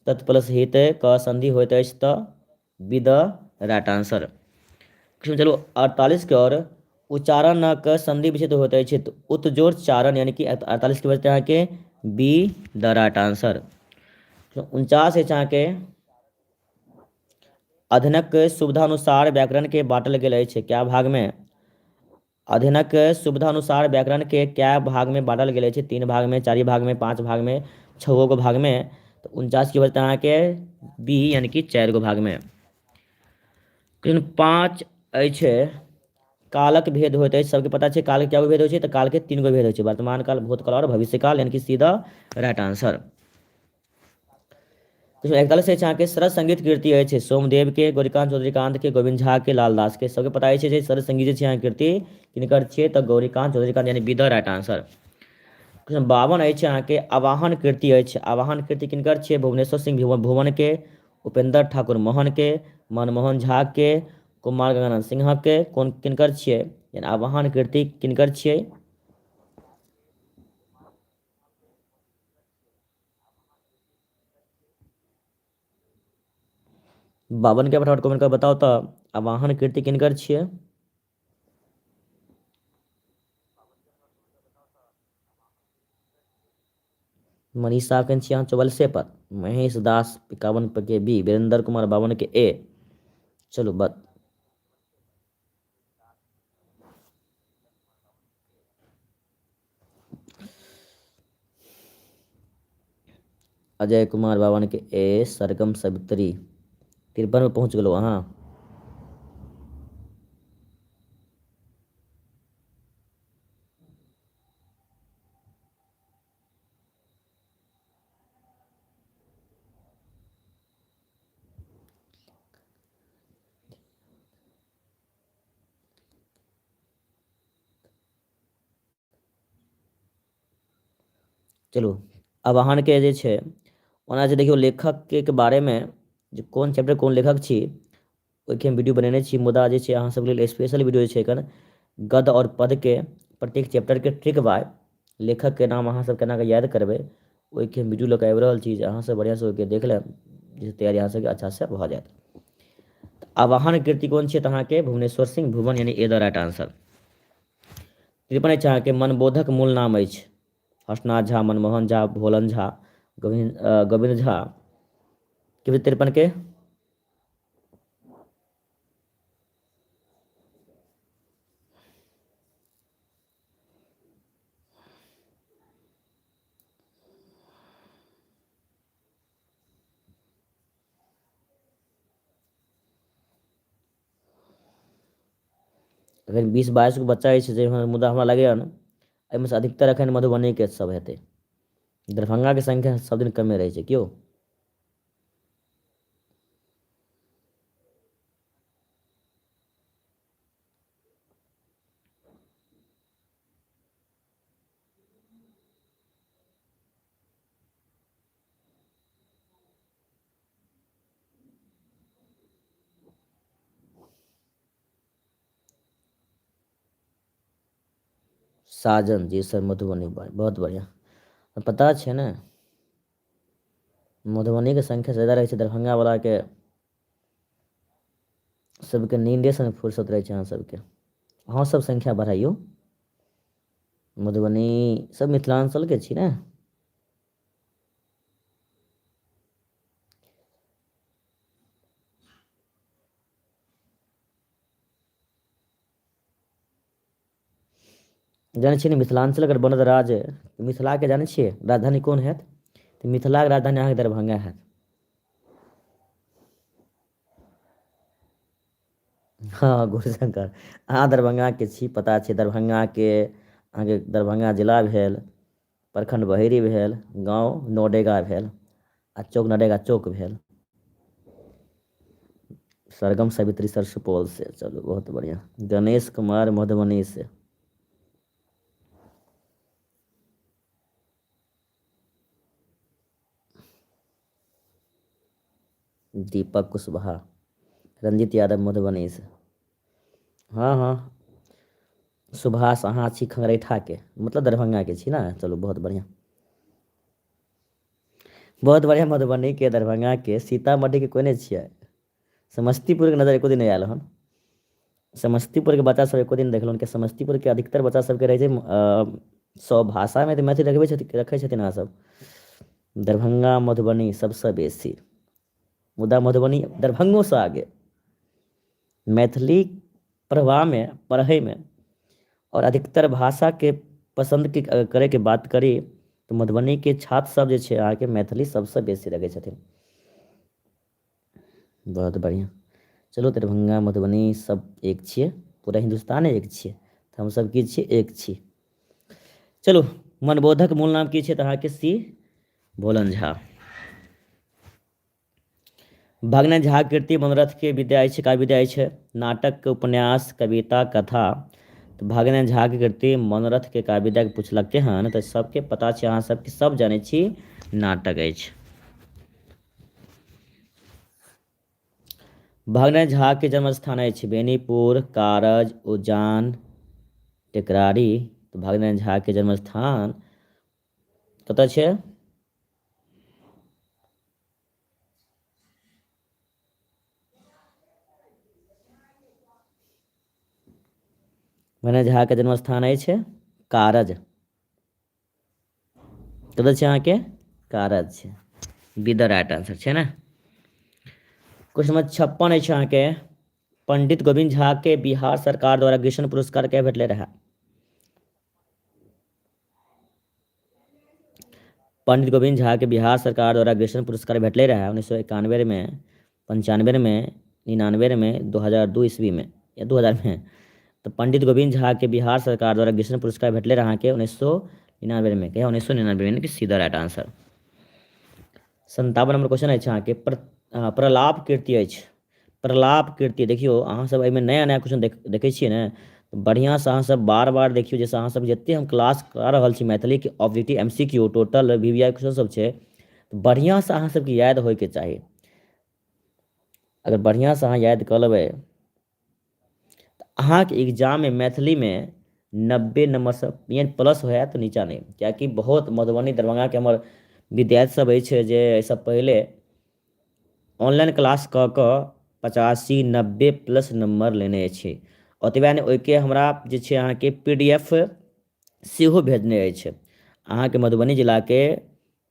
तत् प्लस हित क संधि होइत अछि तऽ बी द राइट आंसर। चलू 48 के। और उच्चारणक संधि विच्छेद होइत अछि तऽ उत्जोर चारण, यानी कि 48 के बचतै अहाँके बी द राइट आंसर। 49 अछि अहाँके, अध्ययनक सुविधानुसार व्याकरण के बाँटल गेल अछि कए भागमे? अध्ययनक सुविधानुसार व्याकरण के कए भागमे बाँटल गेल अछि? तीन भागमे, चारि भागमे, पाँच भागमे, छओ गो भागमे। तऽ 49 के बचतै अहाँके बी, यानी कि चारि गो भागमे। 5 अछि, कालक भेद होइत अछि। सबके पता छै कालके कए गो भेद होइ छै? तऽ कालके तीन गो भेद होइ छै, वर्तमान काल, भूतकाल आओर भविष्य काल, यानी कि सीधा राइट आंसर। 41 अछि अहाँके, सरस संगीत कृति अछि। सोमदेव के, गौरीकांत चौधरीकांत के, गोविंद झा के, लालदास के। सबके पता अछि जे सरस संगीत जे छै अहाँके कृति किनकर छियै? तऽ गौरीकांत चौधरीकांत, यानी बी द राइट आंसर। 52 अछि अहाँके, आवाहन कृति अछि। आवाहन कृति किनकर छियै? भुवनेश्वर सिंह भुवन के, उपेंद्र ठाकुर मोहन के, मनमोहन झा के, कुमार गंगानंद सिन्हा के। कोन किनकर छियै? यानी आवाहन कृति किनकर छियै? 52 के फटाफट कमेंट कर बताउ तऽ आवाहन कृति किनकर छियै? मनीषा एखन छी अहाँ 44 पर, महेश दास 51 पर के बी, वीरेंद्र कुमार 52 के ए। चलू बत अजय कुमार 52 के ए, सरगम सवित्री 53 में पहुंच गेलहुँ अहाँ। चलू आब अहाँके जे छै ओना जे देखियौ लेखकके बारेमे जे कोन चैप्टर कोन लेखक छी, ओहिके हम वीडियो बनेने छी। मुदा जे छै अहाँ सबके लेल स्पेशल वीडियो जे छै एखन गद्य आओर पद्यके प्रत्येक चैप्टरके ट्रिक बाय लेखकके नाम अहाँ सब केना कऽ याद करबै, ओहिके हम वीडियो लऽ कऽ आबि रहल छी, जे अहाँ सब बढ़िआँसँ ओहिके देख लेब, जे तैयारी अहाँ सबके अच्छासँ भऽ जायत। आवाहन कृति कोन छियै? तऽ अहाँके भुवनेश्वर सिंह भुवन, यानी ए द राइट आंसर। 53 अछि अहाँके, मनबोधक मूल नाम अछि। हर्षनाथ झा, मनमोहन झा, भोलन झा, गोविन्द गोविन्द झा। की 53 के? एखन 20-22 गो बच्चा अछि जे मुदा हमरा लगैए ने एहिमे से अधिकतर एखन मधुबनीके सब हेतै। दरभंगाके संख्या सबदिन कमे रहै छै। क्यो साजन जी सर मधुबनी, बहुत बढ़िआँ। पता छै ने मधुबनीके संख्या ज्यादा रहै छै, दरभंगावलाके सबके नींदेसँ नहि फुर्सत रहै छै। अहाँ सबके, अहाँ सब संख्या बढ़ाइयौ। मधुबनी सब मिथिलाञ्चलके छी ने। जानै छियै ने मिथिलाञ्चल अगर बनत राज्य, तऽ मिथिलाके जानै छियै राजधानी कोन हैत? तऽ मिथिलाके राजधानी अहाँके दरभंगा हैत। हँ गौरीशंकर, अहाँ दरभंगाके छी, पता छै दरभंगाके। अहाँके दरभंगा जिला भेल, प्रखण्ड बहेरी भेल, गाँव नोडेगा भेल आ चौक नरेगा चौक भेल। सरगम सावित्री सर सुपौल से, चलू बहुत बढ़िआँ। गणेश कुमार मधुबनी से। दीपक कुशवाहा, रंजीत यादव मधुबनी से। हँ हँ सुभाष, अहाँ छी खंगरैठाके, मतलब दरभंगाके छी ने। चलू बहुत बढ़िआँ, बहुत बढ़िआँ। मधुबनीके, दरभंगाके, सीतामढ़ीके कोइ नहि छियै। समस्तीपुरके नजर एको दिन नहि आयल हन। समस्तीपुरके बच्चा सब एको दिन देखलहुँ कि समस्तीपुरके अधिकतर बच्चा सबके रहै छै सब भाषामे तऽ मैथिली रखबै छथिन, रखै छथिन अहाँ सब। दरभंगा मधुबनी सबसँ बेसी, मुदा मधुबनी दरभंगोसँ आगे मैथिली पढ़बामे, पढ़ैमे आओर अधिकतर भाषाके पसन्दके करैके बात करी तऽ मधुबनीके छात्र सब जे छै अहाँके मैथिली सबसँ बेसी रखै छथिन। बहुत बढ़िआँ। चलू दरभंगा मधुबनी सब एक छियै, पूरा हिन्दुस्ताने एक छियै, तऽ हमसब की छियै? एक छी। चलू मनबोधक मूल नाम की छै? तऽ अहाँके सी भोलन झा। भगना झा कीर्ति मनोरथ के विद्या अछि, का विद्या अछि? नाटक, उपन्यास, कविता, कथा। तऽ भगना झा के कीर्ति मनोरथ के का विद्या के पुछलकै हन तऽ सबके पता छै, अहाँ सबके सब जानै छी, नाटक अछि। भगना झा के जन्म स्थान अछि बेनीपुर, कारज, उजान, टेकरारी। तऽ भगना झा के जन्म स्थान कतऽ छै? भगना झा के जन्म स्थान अछि कारज। कतऽ छै अहाँके? कारज छै। बी the right answer छै ने। क्वेश्चन नंबर 56 अछि अहाँके, पंडित गोविंद झा के बिहार सरकार द्वारा ग्रीष्म पुरस्कार के भेटले रहे? पंडित गोविंद झा के बिहार सरकार द्वारा ग्रीष्म पुरस्कार भेटले रहे 1991 में, 95 में, 99 में, 2002 ईस्वी में या 2000 में। तऽ पंडित गोविंद झा के बिहार सरकार द्वारा ग्रीष्म पुरस्कार भेटले रहे अहाँके 1999 में। कहिया? 1999 में, सीधा राइट आंसर। 57 नंबर क्वेश्चन अछि अहाँके, प्रलाप कीर्ति अछि। प्रलाप कीर्ति, देखियौ अहाँ सब एहिमे नया नया क्वेश्चन देखै छियै ने, बढ़िआँसँ अहाँ सब बार बार देखियौ, जाहिसँ अहाँ सब जते हम क्लास करा रहल छी मैथिलीके objective M C Q total V V I question सब छै, बढ़िआँसँ अहाँ सबके याद होइके चाही। अगर बढ़िआँसँ अहाँ याद कऽ लेबै तऽ अहाँके एग्जाममे मैथिलीमे 90 नम्बरसँ यानि प्लस होयत, नीचाँ नहि। किएकि बहुत मधुबनी दरभंगाके हमर विद्यार्थी सब अछि जे एहिसँ पहिले ऑनलाइन क्लास कऽ कऽ 85 90 प्लस नम्बर लेने अछि। ओतबे नहि, ओहिके हमरा जे छै अहाँके पी डी एफ सेहो भेजने अछि। अहाँके मधुबनी जिलाके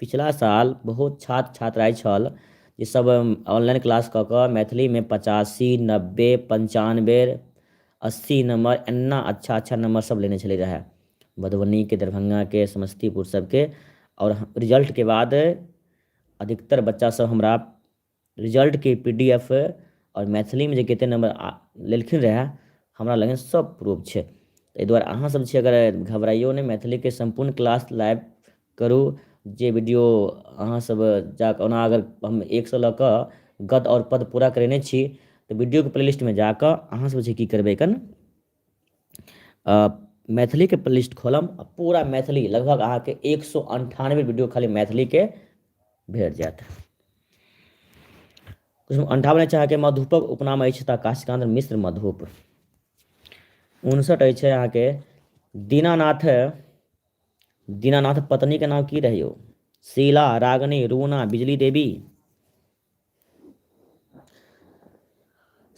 पिछला साल बहुत छात्र छात्रा छल जे सब ऑनलाइन क्लास कऽ कऽ मैथिलीमे 85 90 95 80 नम्बर, एना अच्छा अच्छा नम्बर सब लेने छलै रहए मधुबनीके, दरभंगाके, समस्तीपुर सबके। आओर रिजल्टके बाद अधिकतर बच्चा सब हमरा रिजल्टके पी डी एफ आओर मैथिलीमे जे कतेक नम्बर लेलखिन रहए हमरा लगन सब प्रूफ छै। एहि दुआरे अहाँसभ छै अगर घबराइयो नहि, मैथिलीके सम्पूर्ण क्लास लाइव करू। जे वीडियो अहाँसभ जाकऽ ओना अगर हम एकसँ लऽ कऽ गद्य आओर पद्य पूरा करेने छी तऽ वीडियोके प्लेलिस्टमे जाकऽ अहाँसभ जे की करबै, एखन मैथिलीके प्लेलिस्ट खोलब आ पूरा मैथिली लगभग अहाँके 198 वीडियो खाली मैथिलीके भेट जायत। 58 अछि अहाँके मधुपक उपनाम अछि तऽ काशीकान्त मिश्र मधुप। 59 अछि अहाँके दीनानाथ, दीनानाथ पत्नी के नाम की रहियो? शीला, रागनी, रूना, बिजली देवी।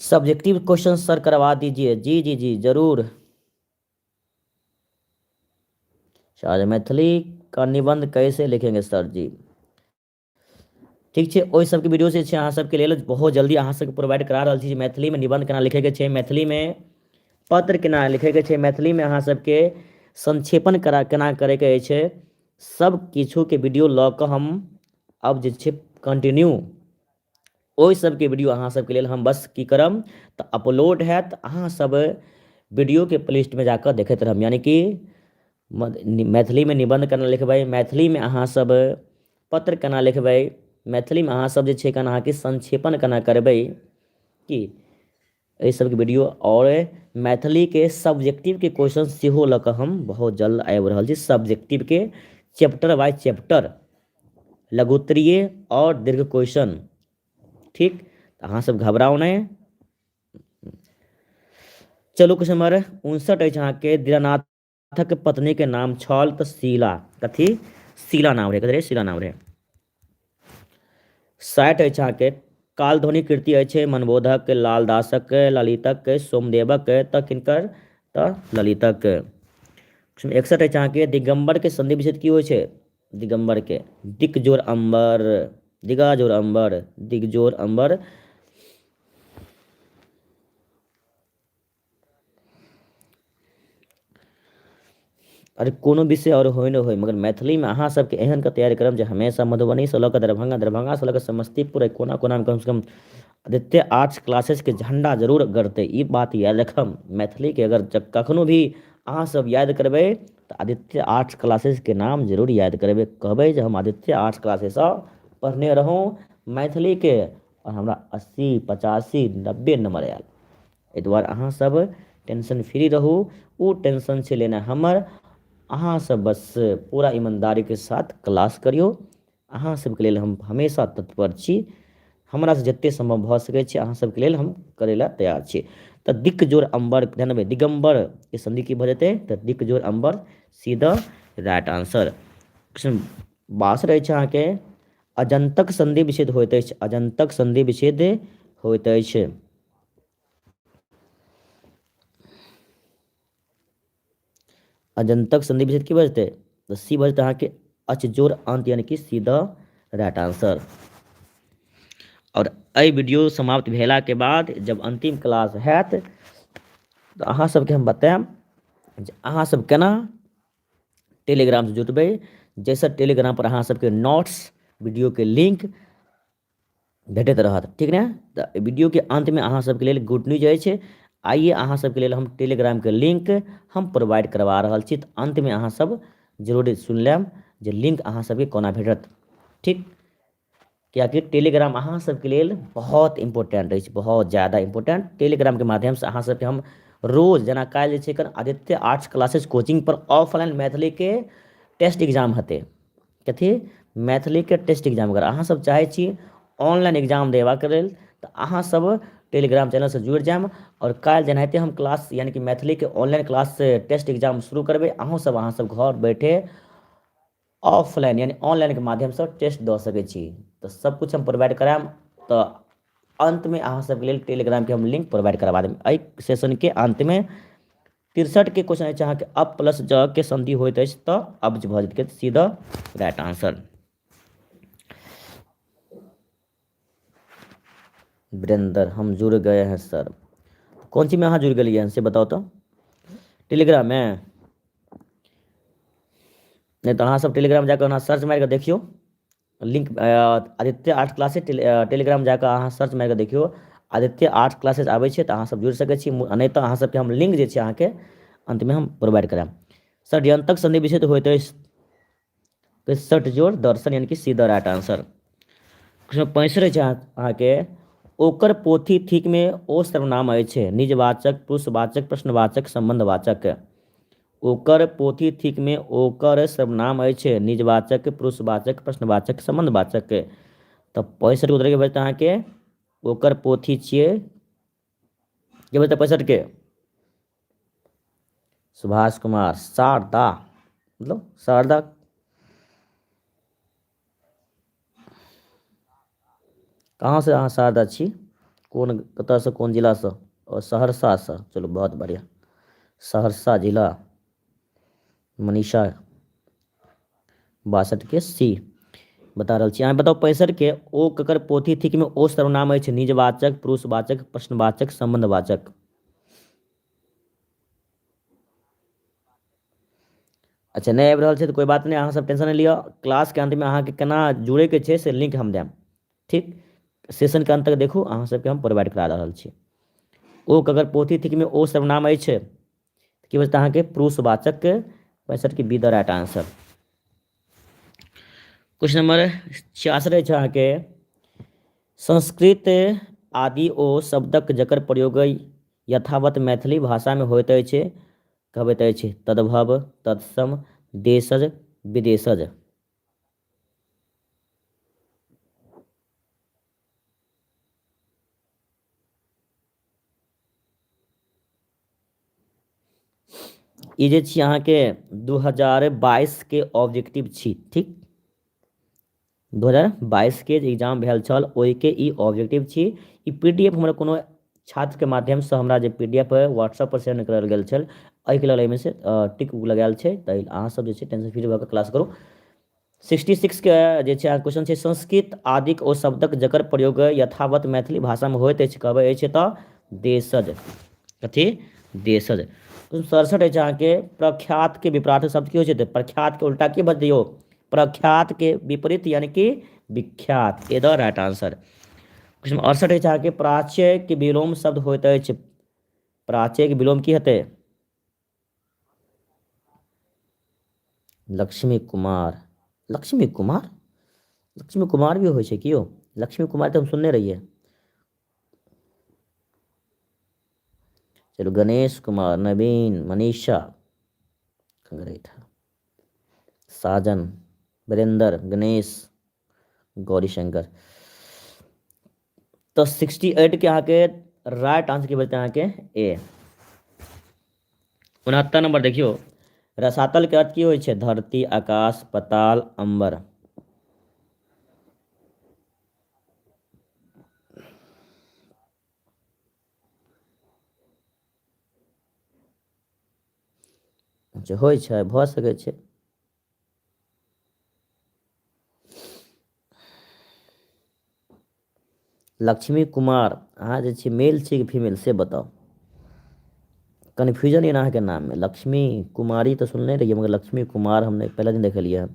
सब्जेक्टिव क्वेश्चन सर करवा दीजिए। जी जी जी जरूर। शायद मैथिली का निबंध कैसे लिखेंगे सर जी? ठीक छै, ओहि सबके वीडियो जे छै अहाँ सबके लेल बहुत जल्दी अहाँ सबके प्रोवाइड करा रहल छी। मैथिलीमे निबन्ध केना लिखैके छै, मैथिलीमे पत्र केना लिखैके छै, मैथिलीमे अहाँ सबके संक्षेपण करा केना करैके अछि, सब किछुके वीडियो लऽ कऽ हम आब जे छै कंटिन्यू ओहि सबके वीडियो अहाँ सबके लेल हम बस की करब तऽ अपलोड हैत, अहाँ सब वीडियोके प्लेलिस्टमे जाकऽ देखैत रहब। यानि कि मैथिलीमे निबन्ध केना लिखबै, मैथिलीमे अहाँ सब पत्र केना लिखबै, मैथिलीमे अहाँ सब जे छै केना अहाँके संक्षेपण केना करबै, की एहि सबके वीडियो आओर मैथिलीके सब्जेक्टिवके क्वेश्चन सेहो लऽ कऽ हम बहुत जल्द आबि रहल छी। सब्जेक्टिवके चैप्टर बाय चैप्टर लघुत्तरीय आओर दीर्घ क्वेश्चन। ठीक, तऽ अहाँ सब घबराउ नहि। चलू क्वेश्चन नंबर 59 अछि अहाँके दीनानाथक पत्नी के नाम छल तऽ शीला। कथी? शीला नाम रहे। कथी रहे? शीला नाम रहे। 60 अछि अहाँके कालध्वनि कृति अछि मनबोधक, लालदासक, ललितक, सोमदेवक, तऽ किनकर? तऽ ललितक। 61 अछि अहाँके दिगंबर के संधि विच्छेद की होइ छै? दिगंबर के दिगजोर अंबर, दिगाजोर अंबर, दिगजोर अंबर। अरे कोनो विषय आओर होइ नहि होइ, मगर मैथिलीमे अहाँ सबके एहन के तैयारी करब जे हमेशा मधुबनीसँ लऽ कऽ दरभंगा, दरभंगासँ लऽ कऽ समस्तीपुर, कोना कोनामे कमसँ कम आदित्य आर्ट्स क्लासेसके झण्डा जरूर गड़तै, ई बात याद रखब। मैथिलीके अगर कखनो भी अहाँ सब याद करबै तऽ आदित्य आर्ट्स क्लासेसके नाम जरूर याद करबै, कहबै जे हम आदित्य आर्ट्स क्लासेससँ पढ़ने रहौँ मैथिलीके आओर हमरा 80, 85, 90 नम्बर आयल। एहि दुआरे अहाँसभ टेंशन फ्री रहू, ओ टेंशन छै लेनाइ हमर। अहाँसभ बस पूरा ईमानदारीके साथ क्लास करियौ, अहाँ सबके लेल हम हमेशा तत्पर छी। हमरासँ जतेक सम्भव भऽ सकै छै अहाँ सबके लेल हम करै लए तैयार छी। तऽ दिक जोर अम्बर, ध्यान देबै, दिगम्बरके सन्धि की भऽ जेतै? तऽ दिक जोर अम्बर, C the right answer. Question 62 अछि अहाँके अजन्तक सन्धि विच्छेद होइत अछि। अजन्तक सन्धि विच्छेद होइत अछि। अजन्तक सन्धि विच्छेद की भऽ जेतै? तऽ सी भऽ जेतै अहाँके अचजोर अंत, यानी कि सी द राइट आंसर। आओर एहि वीडियो समाप्त भेलाके बाद जब अंतिम क्लास हैत तऽ अहाँ सबके हम बतायब जे अहाँ सब केना टेलीग्रामसँ जुटबै, जाहिसँ टेलीग्राम पर अहाँ सबके नोट्स वीडियोके लिंक भेटैत रहत। ठीक ने? तऽ वीडियोके अन्तमे अहाँ सबके लेल गुड न्यूज अछि। आइए अहाँ सबके लेल हम टेलीग्रामके लिंक हम प्रोवाइड करवा रहल छी। तऽ अन्तमे अहाँ सब जरूर सुनि लेब जे लिंक अहाँ सबके कोना भेटत। ठीक, कियाकि टेलीग्राम अहाँ सबके लेल बहुत इम्पोर्टेंट अछि, बहुत ज्यादा इम्पोर्टेंट। टेलीग्रामके माध्यमसँ अहाँ सबके हम रोज जेना काल्हि जे छै आदित्य आर्ट्स क्लासेस कोचिंग पर ऑफलाइन मैथिलीके टेस्ट एग्जाम हेतै। कथी? मैथिलीके टेस्ट एग्जाम। अगर अहाँसभ चाहै छी ऑनलाइन एग्जाम देबाक लेल तऽ अहाँसभ टेलीग्राम चैनलसँ जुड़ि जायब आओर काल्हि जेनाहिते हम क्लास यानि कि मैथिलीके ऑनलाइन क्लास टेस्ट एग्जाम शुरू करबै, अहूँसभ अहाँसभ घर बैठे ऑफलाइन यानि ऑनलाइनके माध्यमसँ टेस्ट दऽ सकै छी। तऽ सबकिछु हम प्रोवाइड करायब। तऽ अन्तमे अहाँ सबके लेल टेलीग्रामके हम लिंक प्रोवाइड करबा देब एहि सेशनके अन्तमे। 63 के क्वेश्चन अछि अहाँके अप प्लस ज के संधि होइत अछि तऽ अब्ज भऽ जेतै, see the right answer. Virendra हम जुड़ गए हैं सर। कोन चीजमे अहाँ जुड़ गेलियै हन से बताउ तऽ? टेलीग्राममे? नहि तऽ अहाँ सब टेलीग्राम जाकऽ ओना सर्च मारि कऽ देखियौ link, Aditya art classes Telegram जाकऽ अहाँ सर्च मारि कऽ देखियौ, आदित्य आर्ट्स क्लासेज आबै छै तऽ अहाँसभ जुड़ि सकै छी, नहि तऽ अहाँ सबके हम लिंक जे छै अहाँके अन्तमे हम प्रोवाइड करायब। षड्यंत्रक संधि विच्छेद होइत अछि षटजोड़ दर्शन, यानी कि सी the right answer. 65 अछि अहाँके, ओकर पोथी थिक मे ओ सर्वनाम अछि, निजवाचक, पुरुषवाचक, प्रश्नवाचक, सम्बन्धवाचक। ओकर पोथी थिक मे ओकर सर्वनाम अछि, निजवाचक, पुरुषवाचक, प्रश्नवाचक, सम्बन्धवाचक। तऽ 65 उत्तर के बचत अहाँके ओकर पोथी छियै के बचत 65 के सुभाष कुमार शारदा, मतलब शारदा कहाँ से अहाँ शारदा छी, कोन कतऽसँ, कोन जिलासँ? और सहरसासँ। चलू बहुत बढ़िआँ, सहरसा जिला। मनीषा 62 के सी बता रहल छी। अहाँ बताउ 65 के ओ ककर पोथी थिक मे ओ सर्वनाम अछि, निजवाचक, पुरुषवाचक, प्रश्नवाचक, सम्बन्धवाचक। अच्छा नहि आबि रहल छै तऽ कोइ बात नहि, अहाँ सब टेंशन नहि लिअ। क्लासके अन्तमे अहाँके केना जुड़ैके छै से लिंक हम देब, ठीक? सेशनके अन्त तक देखू, अहाँ सबके हम प्रोवाइड करा रहल छी। ओ ककर पोथी थिक मे ओ सर्वनाम अछि, की बजता अहाँके पुरुषवाचक, 65 के be the right answer. Question number 66 अछि अहाँके, संस्कृत आदि ओ शब्दक जकर प्रयोग यथावत मैथिली भाषामे होइत अछि कहबैत अछि, तद्भव, तत्सम, देशज, विदेशज। ई जे छी अहाँके 2022 के ऑब्जेक्टिव छी, ठीक? 2022 के जे एग्जाम भेल छल ओहिके ई ऑब्जेक्टिव छी। ई पी डी एफ हमरा कोनो छात्रके माध्यमसँ हमरा जे पी डी एफ व्हाट्सएप पर सेंड करल गेल छल, एहिके लेल एहिमे से टिक उक लगायल छै। तऽ अहाँसभ जे छै टेंशन फ्री भऽ कऽ क्लास करू। 66 के जे छै क्वेश्चन छै, संस्कृत आदिक ओ शब्दक जकर प्रयोग यथावत मैथिली भाषामे होइत अछि कहबै अछि तऽ देशज, कथी? देशज। 67 अछि अहाँके, प्रख्यात के विपरार्थक शब्द की होइ छै? तऽ प्रख्यात के उल्टा की बजलियौ? प्रख्यात के विपरीत यानी कि विख्यात, A the right answer. Question 68 अछि अहाँके, प्राच्य के विलोम शब्द होइत अछि, प्राच्य के विलोम की हेतै? लक्ष्मी कुमार, लक्ष्मी कुमार, लक्ष्मी कुमार भी होइ छै कि यौ? लक्ष्मी कुमार तऽ हम सुनने रहियै। चलू गणेश कुमार, नवीन, मनीषा, साजन, वीरेंद्र, गणेश, गौरीशंकर। तऽ 68 के अहाँके राइट आंसर की बचतै अहाँके ए। 69 नंबर देखियौ, रसातल के अर्थ की होइ छै? धरती, आकाश, पताल, अंबर। अच्छा होइ छै, भऽ सकै छै। लक्ष्मी कुमार, अहाँ जे छी मेल छी कि फीमेल से बताउ। कन्फ्यूजन यऽ अहाँके नाममे। लक्ष्मी कुमारी तऽ सुनने रहियै, मगर लक्ष्मी कुमार हम नहि पहिला दिन देखलियै हन।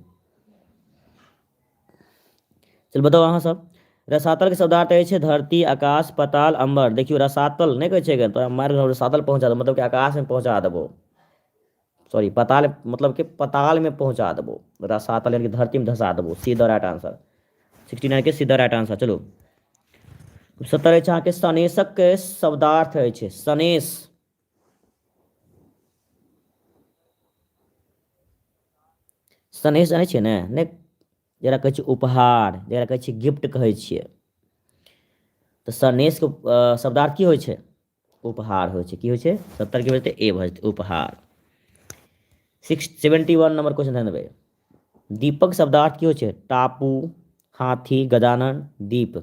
चलू बताउ अहाँ सब, रसातल के शब्दार्थ अछि धरती, आकाश, पताल, अंबर। देखियौ रसातल नहि कहै छै तोरा मारि रसातल पहुँचा देबो, मतलब कि आकाश में पहुँचा देबो, सॉरी पताल मतलब कि पताल में पहुँचा देबो, रसातल यानी कि धरती में धंसा देबो। सी the right answer, 69 के सी the right answer. चलू 70 अछि अहाँके, सनेशक के शब्दार्थ अछि सनेश। सनेश जानै छियै ने? नहि, जकरा कहै छियै उपहार, जकरा कहै छियै गिफ्ट कहै छियै, तऽ सनेशके शब्दार्थ की होइ छै? उपहार होइ छै। की होइ छै? 70 के बजतै ए भऽ जेतै उपहार। 71 नंबर क्वेश्चन ध्यान देबै, दीपक शब्दार्थ की होइ छै? टापू, हाथी, गजानन, दीप।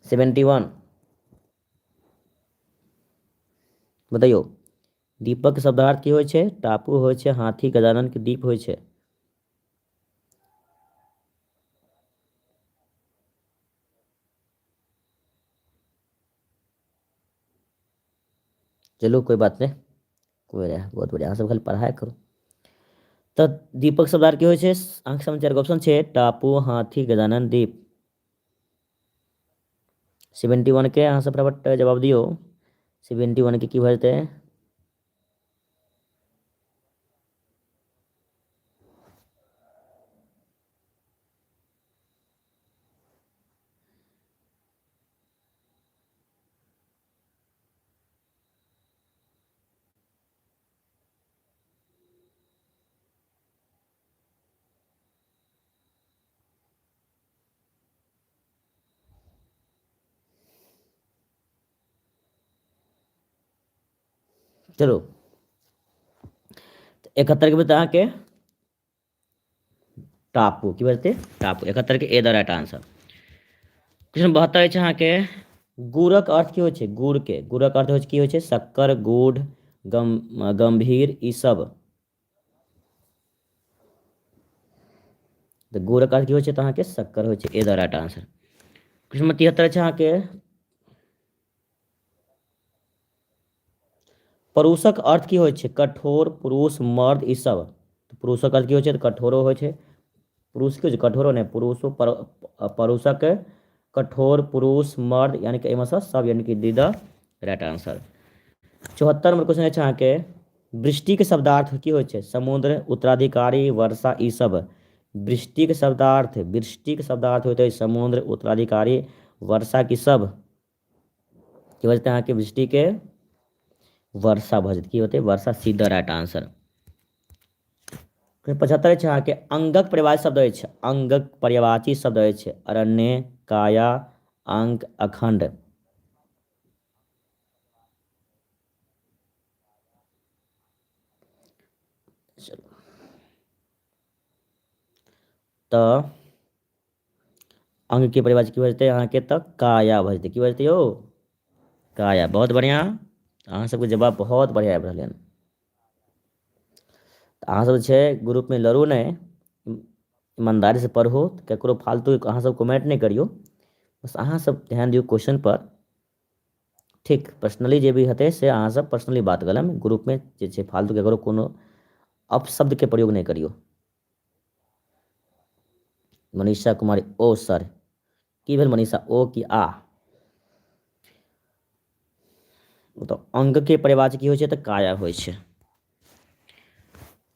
71 बतैयौ, दीपक शब्दार्थ की होइ छै? टापू होइ छै, हाथी, गजानन के दीप होइ छै। चलू कोई बात नहीं, कोई रहा, बहुत बढ़िया, अहाँ सब खाली पढ़ाई करू। तऽ दीपक शब्दार्थ की होइ छै? अहाँके सामने चारि गो ऑप्शन छै, टापू, हाथी, गजानन, दीप। 71 के अहाँ सब फटाफट जवाब दियौ। 71 के की भऽ जेतै? चलू, 71 के बाद अहाँके टापू की बजतै? टापू। 71 के A the right answer. Question 72 अछि अहाँके, गुड़क अर्थ की होइ छै? गुड़ के, गुड़क अर्थ होइ छै की होइ छै? शक्कर, गूढ़, गंभीर, ई सब। तऽ गुड़क अर्थ की होइ छै? तऽ अहाँके शक्कर होइ छै। A the right answer. Question number 73 अछि अहाँके, पुरुषक अर्थ की होइ छै? कठोर, पुरुष, मर्द, ई सब। पुरुषक अर्थ की होइ छै? तऽ कठोरो होइ छै। पुरुष की होइ छै? कठोरो नहि, पुरुषो, परुषक, कठोर, पुरुष, मर्द, यानी कि एहिमे सँ सब, यानी कि D the right answer. 74 number question अछि अहाँके, वृष्टिके शब्दार्थ की होइ छै? समुद्र, उत्तराधिकारी, वर्षा, ई सब। वृष्टिके शब्दार्थ, वृष्टिके शब्दार्थ होइत अछि समुद्र, उत्तराधिकारी, वर्षा की सब। की भऽ जेतै अहाँके? वृष्टिके वर्षा भऽ जेतै। की होतै? वर्षा। C the right answer. 75 अछि अहाँके, अंगक पर्यायवाची शब्द अछि। अंगक पर्यायवाची शब्द अछि अरण्य, काया, अंक, अखंड। चलू, तऽ अंगके परिभाषा की भऽ जेतै अहाँके? तऽ काया भऽ जेतै। की भऽ जेतै यौ? काया। बहुत बढ़िआँ, अहाँ सबके जवाब बहुत बढ़िआँ आबि रहलै हन। तऽ अहाँ सब छै ग्रुपमे लड़ू नहि, ईमानदारीसँ पढ़ू, ककरो फालतू अहाँ सब कमेंट नहि करियौ, बस अहाँ सब ध्यान दियौ क्वेश्चन पर। ठीक, पर्सनली जे भी हेतै से अहाँ सब पर्सनली बात कऽ लेब, ग्रुपमे जे छै फालतू ककरो कोनो अपशब्दके प्रयोग नहि करियौ। मनीषा कुमारी, ओ सर की भेल मनीषा, ओ की आ? तऽ अंगके परिभाषा की होइ छै? तऽ काया होइ छै।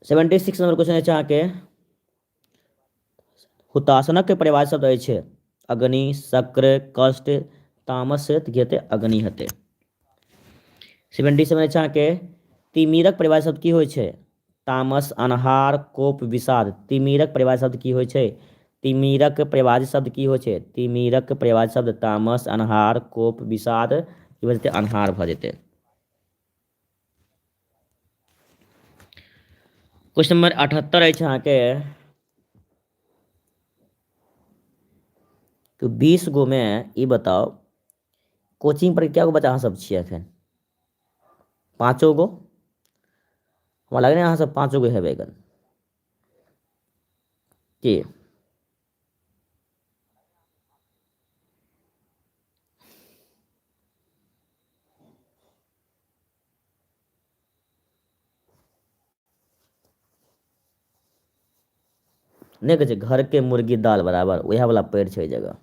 76 नंबर क्वेश्चन अछि अहाँके, हुताशनक के परिभाषा शब्द अछि अग्नि, शक्र, कष्ट, तामस। तऽ की हेतै? अग्नि हेतै। 77 अछि अहाँके, तिमिरक परिभाषा शब्द की होइ छै? तामस, अन्हार, कोप, विषाद। तिमिरक परिभाषा शब्द की होइ छै? तिमिरक परिभाषा शब्द की होइ छै? तिमिरक परिभाषा शब्द तामस, अन्हार, कोप, विषाद। की भऽ जेतै? अन्हार भऽ जेतै। क्वेश्चन नंबर 78 अछि अहाँके, 20 गो मे ई बताउ, कोचिंग पर कए गो बच्चा अहाँ सब छियै एखन? 5 गो? हमरा लगै नहि अहाँ सब 5 गो हेबै एखन। की नहि कहै छै घरके मुर्गी दाल बराबर, उएह वला पेड़ छै ओहि जगह।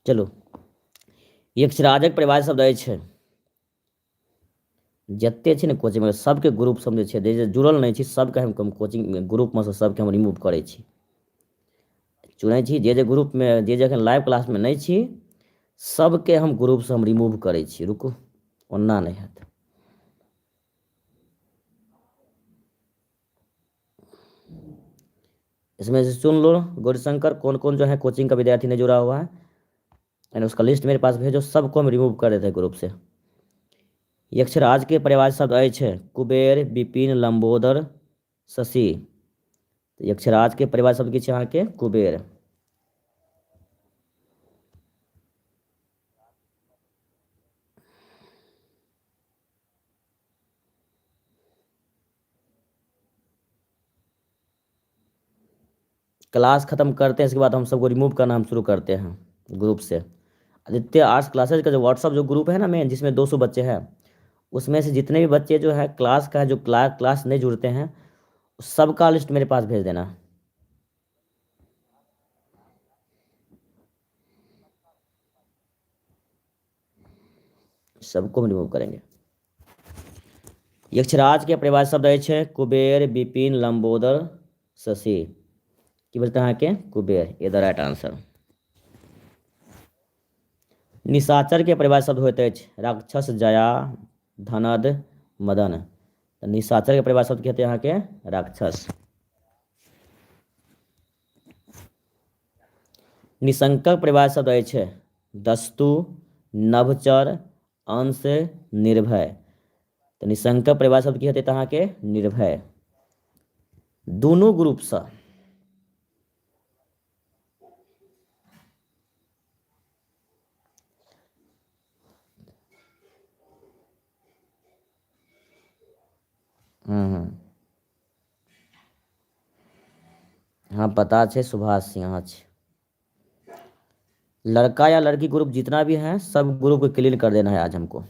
चलू, यक्षराजक परिवार शब्द अछि। जते छै ने कोचिंगमे सबके ग्रुप सब जे छै, जे जुड़ल नहि छी सबके हम कोचिंग ग्रुपमे सँ सबके हम रिमूव करै छी, चुनै छी जे जे ग्रुपमे जे जे एखन लाइव क्लासमे नहि छी सबके हम ग्रुपसँ हम रिमूव करै छी। रुकू, ओना नहि हैत। इसमें से चुन लो गौरीशंकर, कौन कौन जो है कोचिंग का विद्यार्थी नहीं जुड़ा हुआ है, एंड उसका लिस्ट मेरे पास भेजो, सबको हम रिमूव कर देते हैं ग्रुप से। यक्षराज के परिवार शब्द अछि कुबेर, विपिन, लंबोदर, शशि। यक्षराज के परिवार शब्द की छै अहाँके? कुबेर। क्लास खत्म करते हैं, इसके बाद हम सबको रिमूव करना हम शुरू करते हैं ग्रुप से। आदित्य आर्ट्स क्लासेज का जो व्हाट्सअप जो ग्रुप है ना मेन, जिसमें 200 बच्चे हैं, उसमें से जितने भी बच्चे जो है क्लास का जो क्लास नहीं जुड़ते हैं, सबका लिस्ट मेरे पास भेज देना। सबको हम रिमूव करेंगे। यक्षराज के परिवार शब्द अछि कुबेर, विपिन, लंबोदर, शशि। की बचत अहाँके? कुबेर, ये the right answer. निशाचर के परिवार शब्द होइत अछि राक्षस, जया, धनद, मदन। तऽ निशाचर के परिवार शब्द की हेतै अहाँके? राक्षस। निशंकक परिवार शब्द अछि दस्तु, नभचर, अंश, निर्भय। तऽ निशंकक परिवार शब्द की हेतै तऽ अहाँके निर्भय। दुनू ग्रुपसँ हम्म हम्म हाँ पता छै सुभाष सिंह अहाँ छी। लड़का या लड़की ग्रुप जितना भी है सब ग्रुप को क्लीन कर देना है आज हमको।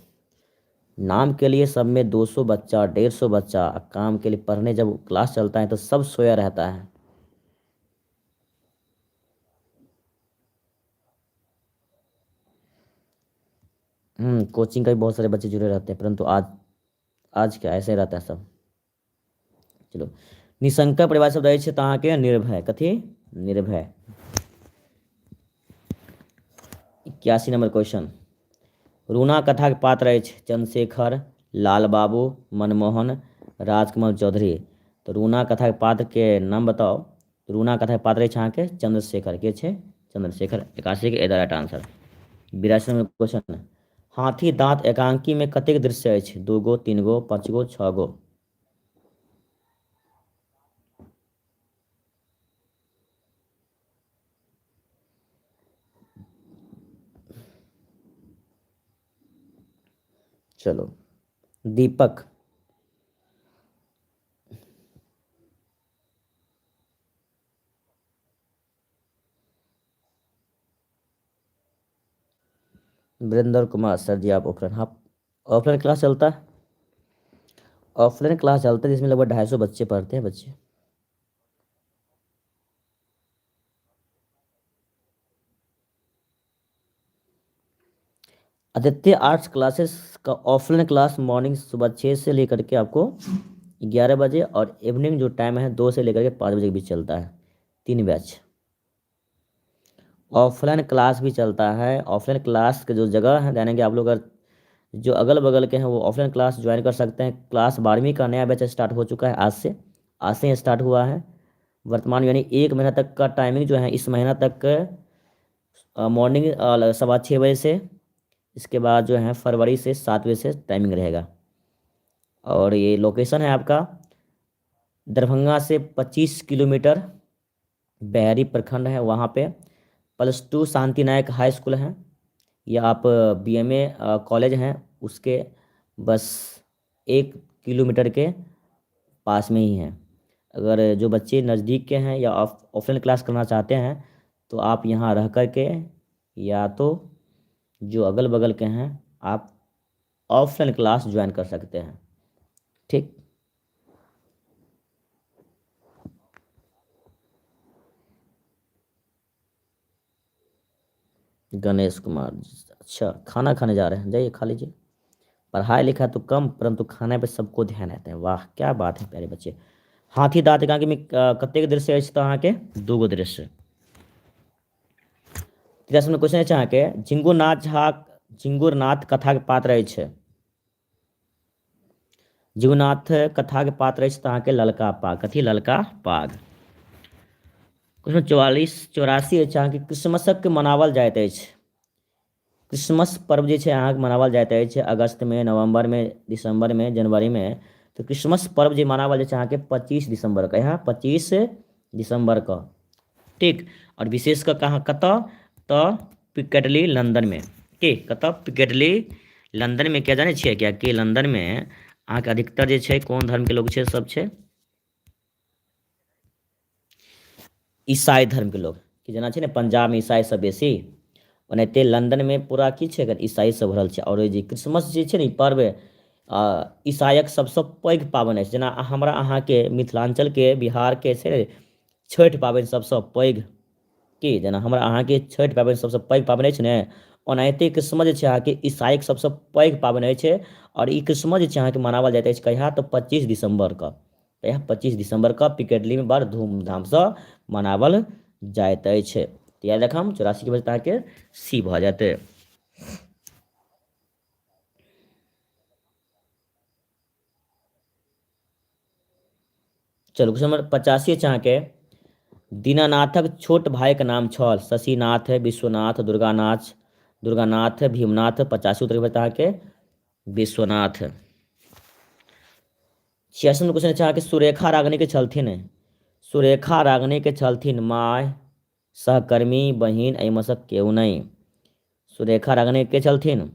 नाम के लिए सब में 200 बच्चा, 150 बच्चा, काम के लिए पढ़ने जब क्लास चलता है तो सब सोया रहता है। कोचिंग का भी बहुत सारे बच्चे जुड़े रहते हैं, परंतु आज आज क्या ऐसे रहता है सब। चलो, निशंक परिवार शब्द अछि तऽ अहाँके निर्भय। कथी? निर्भय। 81 नंबर क्वेश्चन। रूना कथा के पात्र अछि चंद्रशेखर, लाल बाबू, मनमोहन, राजकमल चौधरी। तऽ रूना कथा के पात्र के नाम बताउ। रूना कथा के पात्र अछि अहाँके चंद्रशेखर। के छै? चंद्रशेखर। 81 के ए द राइट आंसर। 82 number question. हाथी दांत एकांकी में कतेक दृश्य अछि? 2 गो, 3 गो, 5 गो, 6 गो। चलो दीपक। वीरेंद्र कुमार सर जी आप ऑफलाइन? हाँ ऑफलाइन क्लास चलता है, ऑफलाइन क्लास चलता है जिसमें लगभग 250 बच्चे पढ़ते हैं बच्चे। आदित्य आर्ट्स क्लासेस का ऑफलाइन क्लास मॉर्निंग सुबह 6 से लेकर के आपको 11 बजे और इवनिंग जो टाइम है 2 से लेकर के 5 बजे के बीच चलता है। 3 बैच ऑफलाइन क्लास भी चलता है। ऑफलाइन क्लास के जो जगह है, यानी कि आप लोग अगर जो अगल बगल के हैं वो ऑफलाइन क्लास ज्वाइन कर सकते हैं। क्लास 12वीं का नया बैच स्टार्ट हो चुका है, आज से स्टार्ट हुआ है। वर्तमान यानी 1 महीना तक का टाइमिंग जो है, इस महीना तक मॉर्निंग 6:15 बजे से, इसके बाद जो है फरवरी से 7 बजे से टाइमिंग रहेगा। और ये लोकेशन है आपका दरभंगा से 25 किलोमीटर बहरी प्रखंड है, वहाँ पे +2 शांति नायक हाई स्कूल है, या आप BMA college हैं उसके बस 1 किलोमीटर के पास में ही है। अगर जो बच्चे नज़दीक के हैं या ऑफलाइन क्लास करना चाहते हैं तो आप यहाँ रह कर के, या तो जो अगल बगल के हैं आप ऑफलाइन क्लास ज्वाइन कर सकते हैं। ठीक, गणेश कुमार अच्छा खाना खाने जा रहे हैं, जाइए खा लीजिए। पढ़ाई लिखा तो कम, परंतु खाने पे सबको ध्यान रहता है। वाह क्या बात है प्यारे बच्चे। हाथी दाँत एकांकी में कतेक दृश्य अछि तऽ अहाँके 2 गो दृश्य। 83 नंबर क्वेश्चन अछि अहाँके झिंगुरनाथ झा, झिंगुरनाथ कथा के पात्र अछि। झिंगुरनाथ कथा के पात्र अछि तऽ अहाँके ललका पाग। कथी? ललका पाग। क्वेश्चन 84 अछि अहाँके क्रिसमसक मनावल जाइत अछि। क्रिसमस पर्व जे छै अहाँके मनावल जाइत अछि अगस्त में, नवंबर में, दिसंबर में, जनवरी में। तो क्रिसमस पर्व जे मनावल जाइ छै अहाँके 25 दिसंबर के, यहाँ 25 दिसंबर के, ठीक। और विशेष कऽ कहाँ कतऽ? तऽ पिकेडली लंदन में। के कतऽ? पिकेडली लंदन में। क्या जानै छियै क्या कि लंदन में अहाँके अधिकतर जे छै कोन धर्म के लोग छै सब छै? ईसाई धर्मके लोक। कि जेना छै ने पंजाबमे ईसाई सब बेसी, ओनाहिते लंदनमे पूरा की छै एखन ईसाई सब भरल छै। आओर जे क्रिसमस जे छै ने ई पर्व ईसाईक सबसँ पैघ पाबनि अछि। जेना हमरा अहाँके मिथिलाञ्चलके बिहारके छै छठि पाबनि सबसँ पैघ, की जेना हमरा अहाँके छठि पाबनि सबसँ पैघ पाबनि अछि ने, ओनाहिते क्रिसमस जे छै अहाँके ईसाईके सबसँ पैघ पाबनि अछि। आओर ई क्रिसमस जे छै अहाँके मनाओल जाइत अछि कहिया, तऽ 25 दिसम्बरके। इएह 25 दिसम्बरके पिकेडलीमे बड़ धूमधामसँ मनाओल जाइत अछि। तऽ याद राखब 84के बजत अहाँके सी भऽ जायत। चलू क्वेश्चन नंबर 85 अछि अहाँके, दीनानाथक छोट भाइके नाम छल शशिनाथ, विश्वनाथ, दुर्गानाथ, दुर्गानाथ, भीमनाथ। 85 उत्तर बजत अहाँके विश्वनाथ। 86 नंबर क्वेश्चन अछि अहाँके, सुरेखा रागनी के छलथिन, सुरेखा रागनी के छलथिन माय, सहकर्मी, बहिन, एहिमे सँ केओ नहि। सुरेखा रागनी के छलथिन,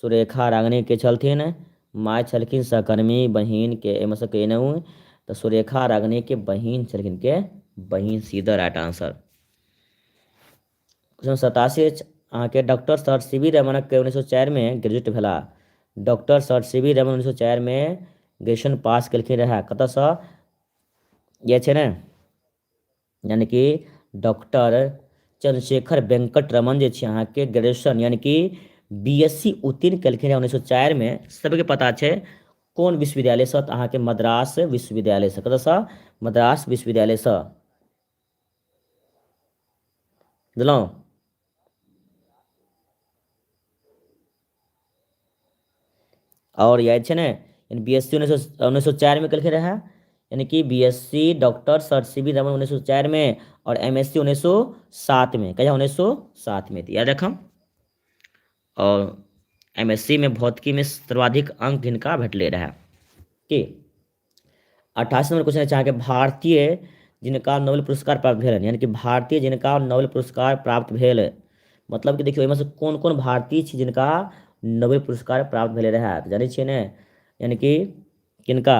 सुरेखा रागनी के छलथिन माय छलखिन, सहकर्मी, बहिन के एहिमे सँ के नहि, तऽ सुरेखा रागनी के बहिन छलखिन, के बहिन, सीधा राइट आंसर। क्वेश्चन 87 अछि अहाँके, डॉक्टर सर सी वी रमनक 1904 मे ग्रेजुएट भेला। Doctor sir C V Raman 1904 मे ग्रेजुएशन पास केलखिन रहए, कतऽसँ इएह छै ने, यानी कि डॉक्टर चंद्रशेखर वेंकट रमन जे छै अहाँके ग्रेजुएशन यानी कि बी एस सी उत्तीर्ण केलखिन रहए 1904 मे। सबके पता छै कोन विश्वविद्यालयसँ, तऽ अहाँके मद्रास विश्वविद्यालयसँ। कतऽसँ? मद्रास विश्वविद्यालयसँ। बुझलहुँ? आओर याद छै ने, बी एस सी 1904 मे केलखिन रहए, यानी कि B S C doctor sir C V Raman 1904 मे, आओर एम एस सी 1907 मे। कहिया? 1907 मे। याद रखम। आओर एम एस सी मे भौतिकी मे सर्वाधिक अंक हिनका भेटले रहए। की 88 नंबर क्वेश्चन अछि अहाँके, भारतीय जिनका नोबेल पुरस्कार प्राप्त भेल, यानी कि भारतीय जिनका नोबेल पुरस्कार प्राप्त भेल, मतलब कि देखियौ एहिमे से कोन कोन भारतीय छी जिनका नोबेल पुरस्कार प्राप्त भेलै रहए, तऽ जानै छियै ने, यानी कि किनका,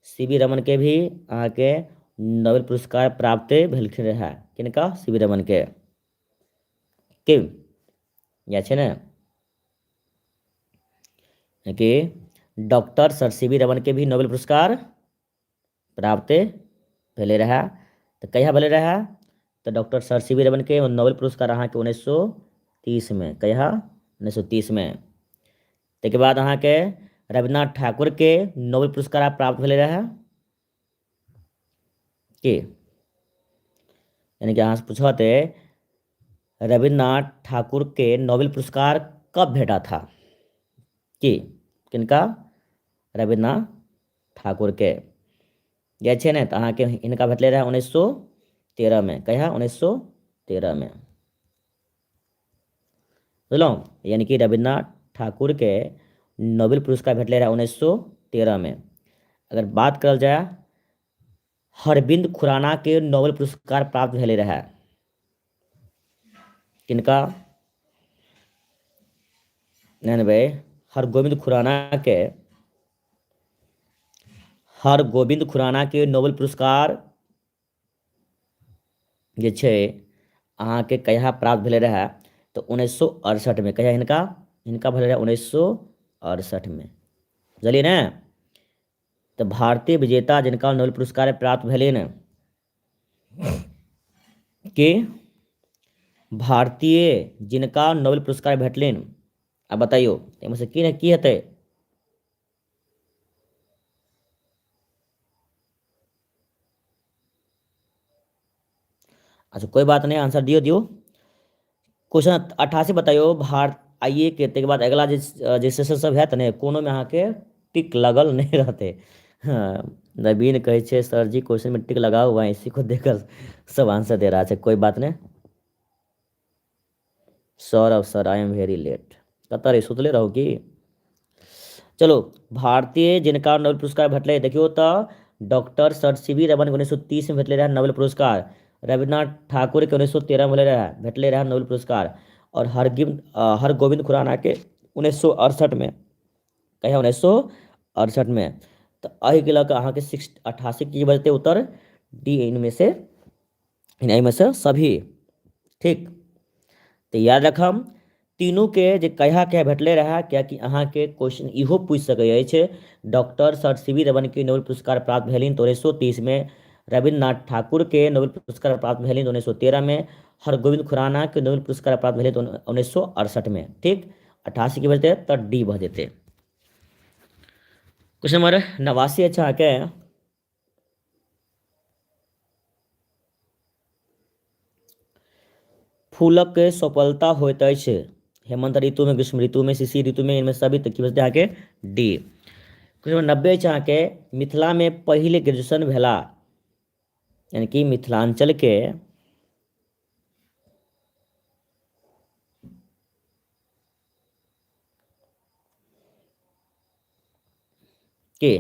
सी वी रमन के भी अहाँके नोबेल पुरस्कार प्राप्त भेलखिन रहए। किनका? सी वी रमन के। के इएह छै ने कि doctor sir C V Raman के भी नोबेल पुरस्कार प्राप्त भेलै रहए। तऽ कहिया भेलै रहए? तऽ doctor sir C V Raman के नोबेल पुरस्कार अहाँके 1930 मे। कहिया? 1930 मे। ताहिके बाद अहाँके रविन्द्रनाथ ठाकुर के नोबेल पुरस्कार प्राप्त भेलै रहए। की यानी कि अहाँसँ पूछत रविन्द्रनाथ ठाकुर के नोबेल पुरस्कार कब भेटा था, की किनका? रविन्द्रनाथ ठाकुर के। जाइ छै ने, तऽ अहाँके हिनका भेटलै रहए 1913 मे। कहिया? 1913 मे। बुझलहुँ? यानी कि रविन्द्रनाथ ठाकुर के नोबेल पुरस्कार भेटलै रहए 1913 मे। अगर बात करल जाय हरबिंद खुराना के नोबेल पुरस्कार प्राप्त भेलै रहए, किनका? नहि भाई, हरगोविंद खुराना के, हरगोविंद खुराना के नोबेल पुरस्कार जे छै अहाँके कहिया प्राप्त भेलै रहए? तऽ 1968 मे। कहिया हिनका? हिनका भेलै रहए 1968 मे। बुझलियै ने? तऽ भारतीय विजेता जिनका नोबेल पुरस्कार प्राप्त भेलै ने, के भारतीय जिनका नोबेल पुरस्कार भेटलनि, आ बताइयो एहिमे से की ने की हेतै? अच्छा कोई बात नहीं, आंसर दियो दियो। क्वेश्चन 88 बताइयो, भारत आइए के ताहिके बाद अगिला जे जे सेशन सब हैत ने, कोनोमे अहाँके टिक लगल नहि रहतै। हाँ, नवीन कहै छै सर जी क्वेश्चन में टिक लगाओ, वह इसी को देखकर सब आंसर दे रहा है। कोई बात नहीं Saurabh sir, I am very late. कतऽ रही, सुतले रहू की? चलो, भारतीय जिनका नोबेल पुरस्कार भेटलै, देखियौ तऽ doctor sir C V Raman 1930 में भेटलै रहए नोबेल पुरस्कार, रविन्द्रनाथ ठाकुर के 1913 में भेलै रहए, भेटलै रहए नोबेल पुरस्कार, और हरगोविंद खुराना के 1968 में। कहिया? 1968 में। तऽ एहिके लऽ कऽ अहाँके 88 की बजतै उत्तर? डी इनमें से एहिमे से सभी। ठीक, तऽ याद रखम तीनूके जे कहिया कहिया भेटलै रहए, कियाकि अहाँके क्वेश्चन इहो पूछि सकै अछि। डॉक्टर सर सी वी रमनके नोबेल पुरस्कार प्राप्त भेलनि तऽ 1930मे, रविन्द्रनाथ ठाकुरके नोबेल पुरस्कार प्राप्त भेलनि तऽ 1913मे, हरगोविंद खुरानाके नोबेल पुरस्कार प्राप्त भेलै तऽ 1968मे। ठीक, 88 के भऽ जेतै तऽ डी भऽ जेतै। क्वेश्चन नंबर 89 अछि अहाँके, फूलक सफलता होइत अछि हेमंत ऋतुमे, ग्रीष्म ऋतुमे, शिशिर ऋतुमे, इनमे सभी। तऽ की बजतै अहाँके? डी। क्वेश्चन नंबर 90 अछि अहाँके, मिथिलामे पहिल ग्रेजुएशन भेला, यानी कि मिथिलांचलके के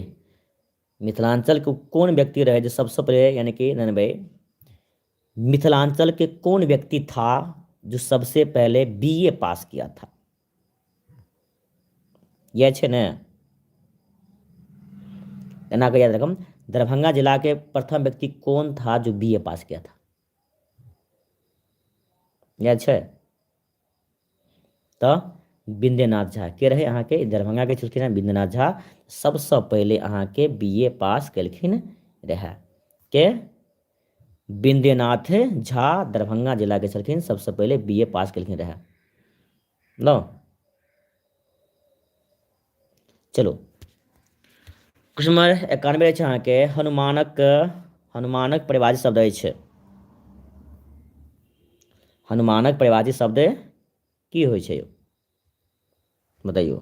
मिथिलांचलके कोन व्यक्ति रहै जे सबसँ पहिले, यानी कि ननबै मिथिलांचल के कौन व्यक्ति था जो सबसे पहले बी ए पास किया था? यह छै ने, एना के याद रखम, दरभंगा जिला के प्रथम व्यक्ति कौन था जो बी ए पास किया था? याद छै? तऽ बिन्देनाथ झा के रहै अहाँके, दरभंगाके छलखिन हेँ बिन्देनाथ झा, सबसँ पहिले अहाँके बी ए पास केलखिन रहए। के? बिन्देनाथ झा दरभंगा जिलाके छलखिन, सबसँ पहिले बी ए पास केलखिन रहए। लो चलू, क्वेश्चन नंबर 91 अछि अहाँके, हनुमानक हनुमानक परिवाची शब्द अछि। हनुमानक परिवाची शब्द की होइ छै यौ? बतैयौ।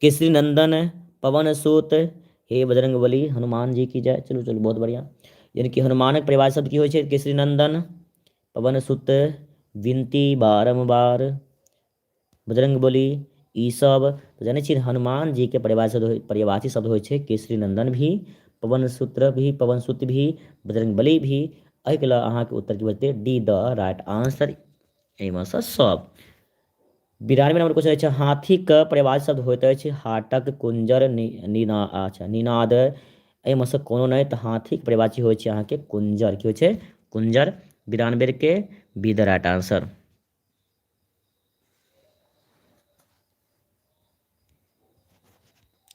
केसरी नंदन, पवन सुत, हे बजरंग बली, हनुमान जी की जय। चलू चलू, बहुत बढ़िया। यानी कि हनुमानक परिवार शब्द की होइ छै? केसरी नंदन, पवन सुत, विनती बारम्बार, बजरंग बली, ई सब। तऽ जानै छियै हनुमान जी के परिवार शब्द, परिवाची शब्द होइ छै केसरी नंदन भी, पवन सूत्र भी, पवन सुत भी, बजरंग बली भी। एहिके लेल अहाँके उत्तर की बचतै? डी द राइट आंसर, एहिमे सँ सब। 92 नंबर क्वेश्चन अछि, हाथीक परिवार शब्द होइत अछि हाटक, कुंजर, नीना, अच्छा निनाद, एहिमे सँ कोनो नहि। तऽ हाथीक परिवाची होइ छै अहाँके कुंजर। की होइ छै? कुंजर। 92 के बी the right answer.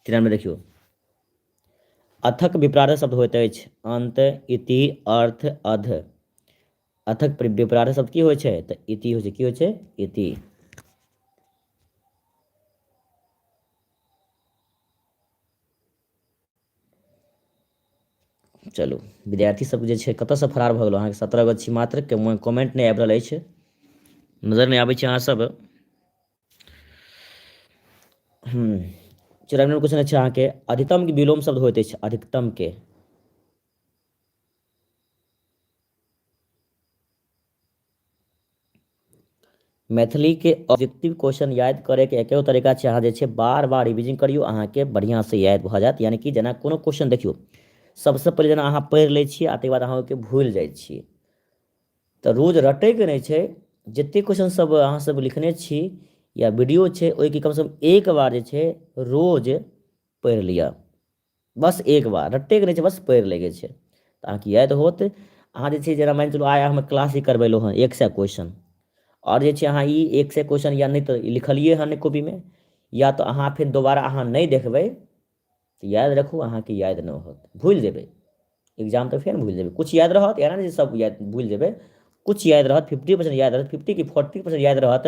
93 देखियौ, अथक विपराध शब्द होइत अछि अंत, इति, अर्थ, अध। अथक विपराध शब्द की होइ छै? तऽ इति होइ छै। की होइ छै? इति। चलू विद्यार्थी सब जे छै कतऽसँ फरार भऽ गेलहुँ? अहाँके 17 गो छी मात्र, कमेंट नहि आबि रहल अछि, नजर नहि आबै छै अहाँ सब। 94 नंबर क्वेश्चन अछि अहाँके, अधिकतम के विलोम शब्द होइत अछि अधिकतम के। मैथिलीके ऑब्जेक्टिव क्वेश्चन याद करैके एकेगो तरीका छै, अहाँ जे छै बार बार रिविजन करियौ, अहाँके बढ़िआँसँ याद भऽ जायत। यानी कि जेना कोनो क्वेश्चन देखियौ, सबसँ पहिले जेना अहाँ पढ़ि लै छियै आ ताहिके बाद अहाँ ओहिके भूलि जाइ छियै, तऽ रोज रटैके नहि छै। जतेक क्वेश्चन सब अहाँ सब लिखने छी या वीडियो छै, ओहिके कमसँ कम एक बार जे छै रोज पढ़ि लिअ, बस एक बार रटैके नहि छै, बस पढ़ि लैके छै, तऽ अहाँके याद होत। अहाँ जे छै जेना मानि चलू आइ हम क्लास ही करबेलहुँ हँ 100 क्वेश्चन, आओर जे छै अहाँ ई 100 क्वेश्चन या नहि तऽ लिखलियै हँ कॉपीमे, या तऽ अहाँ फेर दोबारा अहाँ नहि देखबै तऽ याद रखू अहाँके याद नहि होत, भूलि जेबै। एग्जाम तऽ फेर भूलि जेबै, किछु याद रहत, एना नहि जे सब याद भूलि जेबै, किछु याद रहत, 50% याद रहत, 50 कि 40% याद रहत,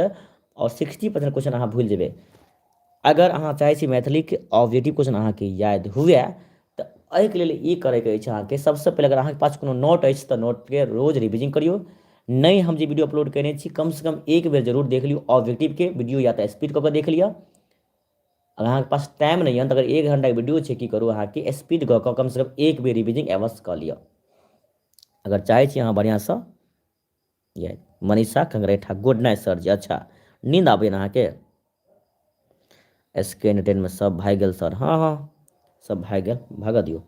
आओर 60% क्वेश्चन अहाँ भूलि जेबै। अगर अहाँ चाहै छी मैथिलीके ऑब्जेक्टिव क्वेश्चन अहाँके याद हुए, तऽ एहिके लेल ई करैके अछि अहाँके, सबसँ पहिले अगर अहाँके पास कोनो नोट अछि तऽ नोटके रोज रिविजन करियौ। नहि हम जे वीडियो अपलोड कयने छी कमसँ कम एक बेर जरूर देख लियौ ऑब्जेक्टिवके वीडियो, या तऽ स्पीड कऽ कऽ देख लिअ। अगर अहाँके पास टाइम नहि यऽ तऽ अगर 1 घंटाके वीडियो छै, की करू अहाँके स्पीड कऽ कऽ कमसँ कम एक बेर रिविजन अवश्य कऽ लिअ, अगर चाहै छी अहाँ बढ़िआँसँ। ये Manisha Kangretha, good night sir ji. अच्छा नींद आबैए अहाँके? एस के एंटरटेनमेंट सब भागि गेल सर। हँ हँ सब भागि गेल, भागऽ दियौ।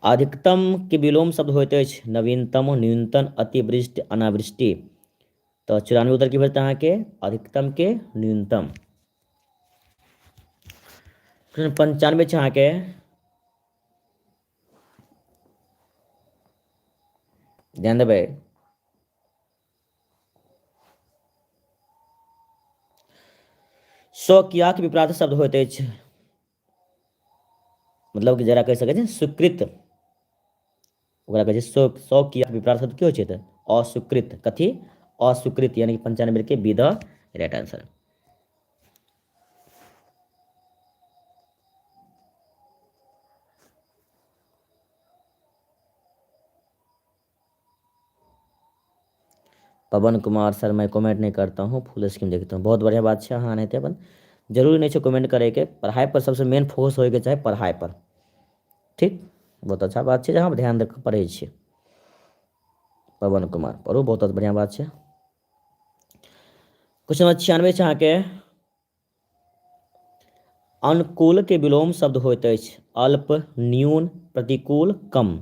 अधिकतम के विलोम शब्द होइत अछि नवीनतम, न्यूनतम, अतिवृष्टि, अनावृष्टि। तऽ 94 उत्तर की भेटत अहाँके? अधिकतम के न्यूनतम। 95 छै अहाँके, ध्यान देबै। स्वकीयाक विपराध शब्द होइत अछि, मतलब कि जरा कहि सकै छी स्वीकृत, ओकरा कहै छै स्वकीयाक विपराध शब्द की होइ छै तऽ अस्वीकृत। कथी? अस्वीकृत, यानी कि 95 के be the right answer. Pawan Kumar sir मैं कमेंट नहीं करता हूँ, फुल स्क्रीन देखता हूँ। बहुत बढ़िया बात है, अहाँ एनाहिते अपन जरूरी नहीं है कमेंट करैके, पढ़ाई पर सबसे मेन फोकस होइके चाही, पढ़ाई पर। ठीक, बहुत अच्छा बात है जे अहाँ ध्यान दऽ कऽ पढ़ै छियै। पवन कुमार पढ़ू, बहुत बढ़िया बात है। क्वेश्चन नंबर 96 छै अहाँके, अनुकूल के विलोम शब्द होइत अछि अल्प, न्यून, प्रतिकूल, कम।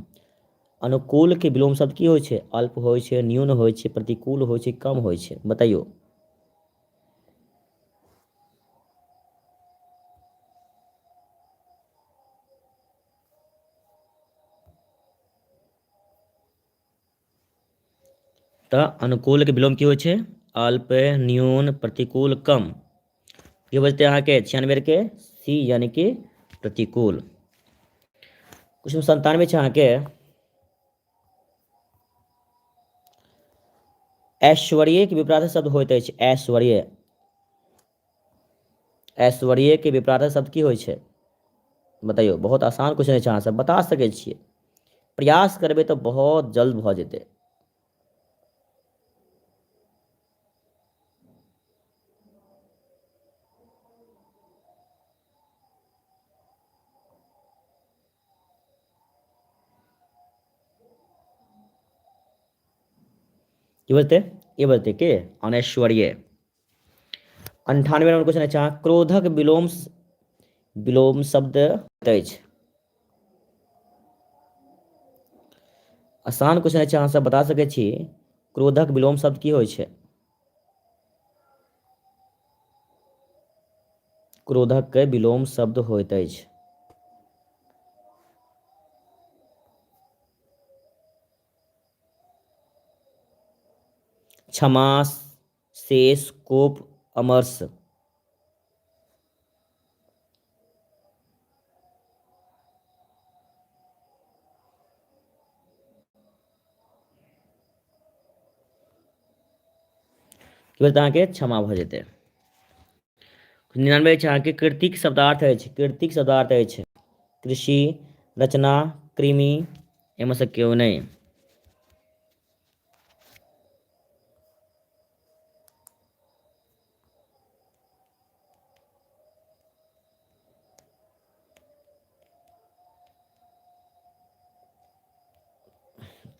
अनुकूल के विलोम शब्द की होइ छै? अल्प होइ छै, न्यून होइ छै, प्रतिकूल होइ छै, कम होइ छै। बताइयो। तऽ अनुकूल के विलोम की होइ छै? अल्प, न्यून, प्रतिकूल, कम। की बजतै अहाँके 96 के सी, यानी कि प्रतिकूल। क्वेश्चन 97 छै अहाँके, ऐश्वर्य के विपरीत शब्द होइत अछि ऐश्वर्य। ऐश्वर्य के विपरीत शब्द की होइ छै? बताइयो। बहुत आसान क्वेश्चन अछि, अहाँ सब बता सकै छियै, प्रयास करबै तऽ बहुत जल्द भऽ जेतै। की बजतै? ये बजतै के अनैश्वर्य। 98 नंबर क्वेश्चन अछि, क्रोधक विलोम विलोम शब्द अछि। आसान क्वेश्चन अछि, अहाँ सब बता सकै छी क्रोधक विलोम शब्द की होइ छै? क्रोधक के विलोम शब्द होइत अछि। क्षमा, शेष, कोप, अमर्ष। की भेल अहाँके? क्षमा भऽ जेतै। 99 छै अहाँके, कृतिक शब्दार्थ अछि। कृतिक शब्दार्थ अछि कृषि, रचना, कृमि, एहिमे से केओ नहि।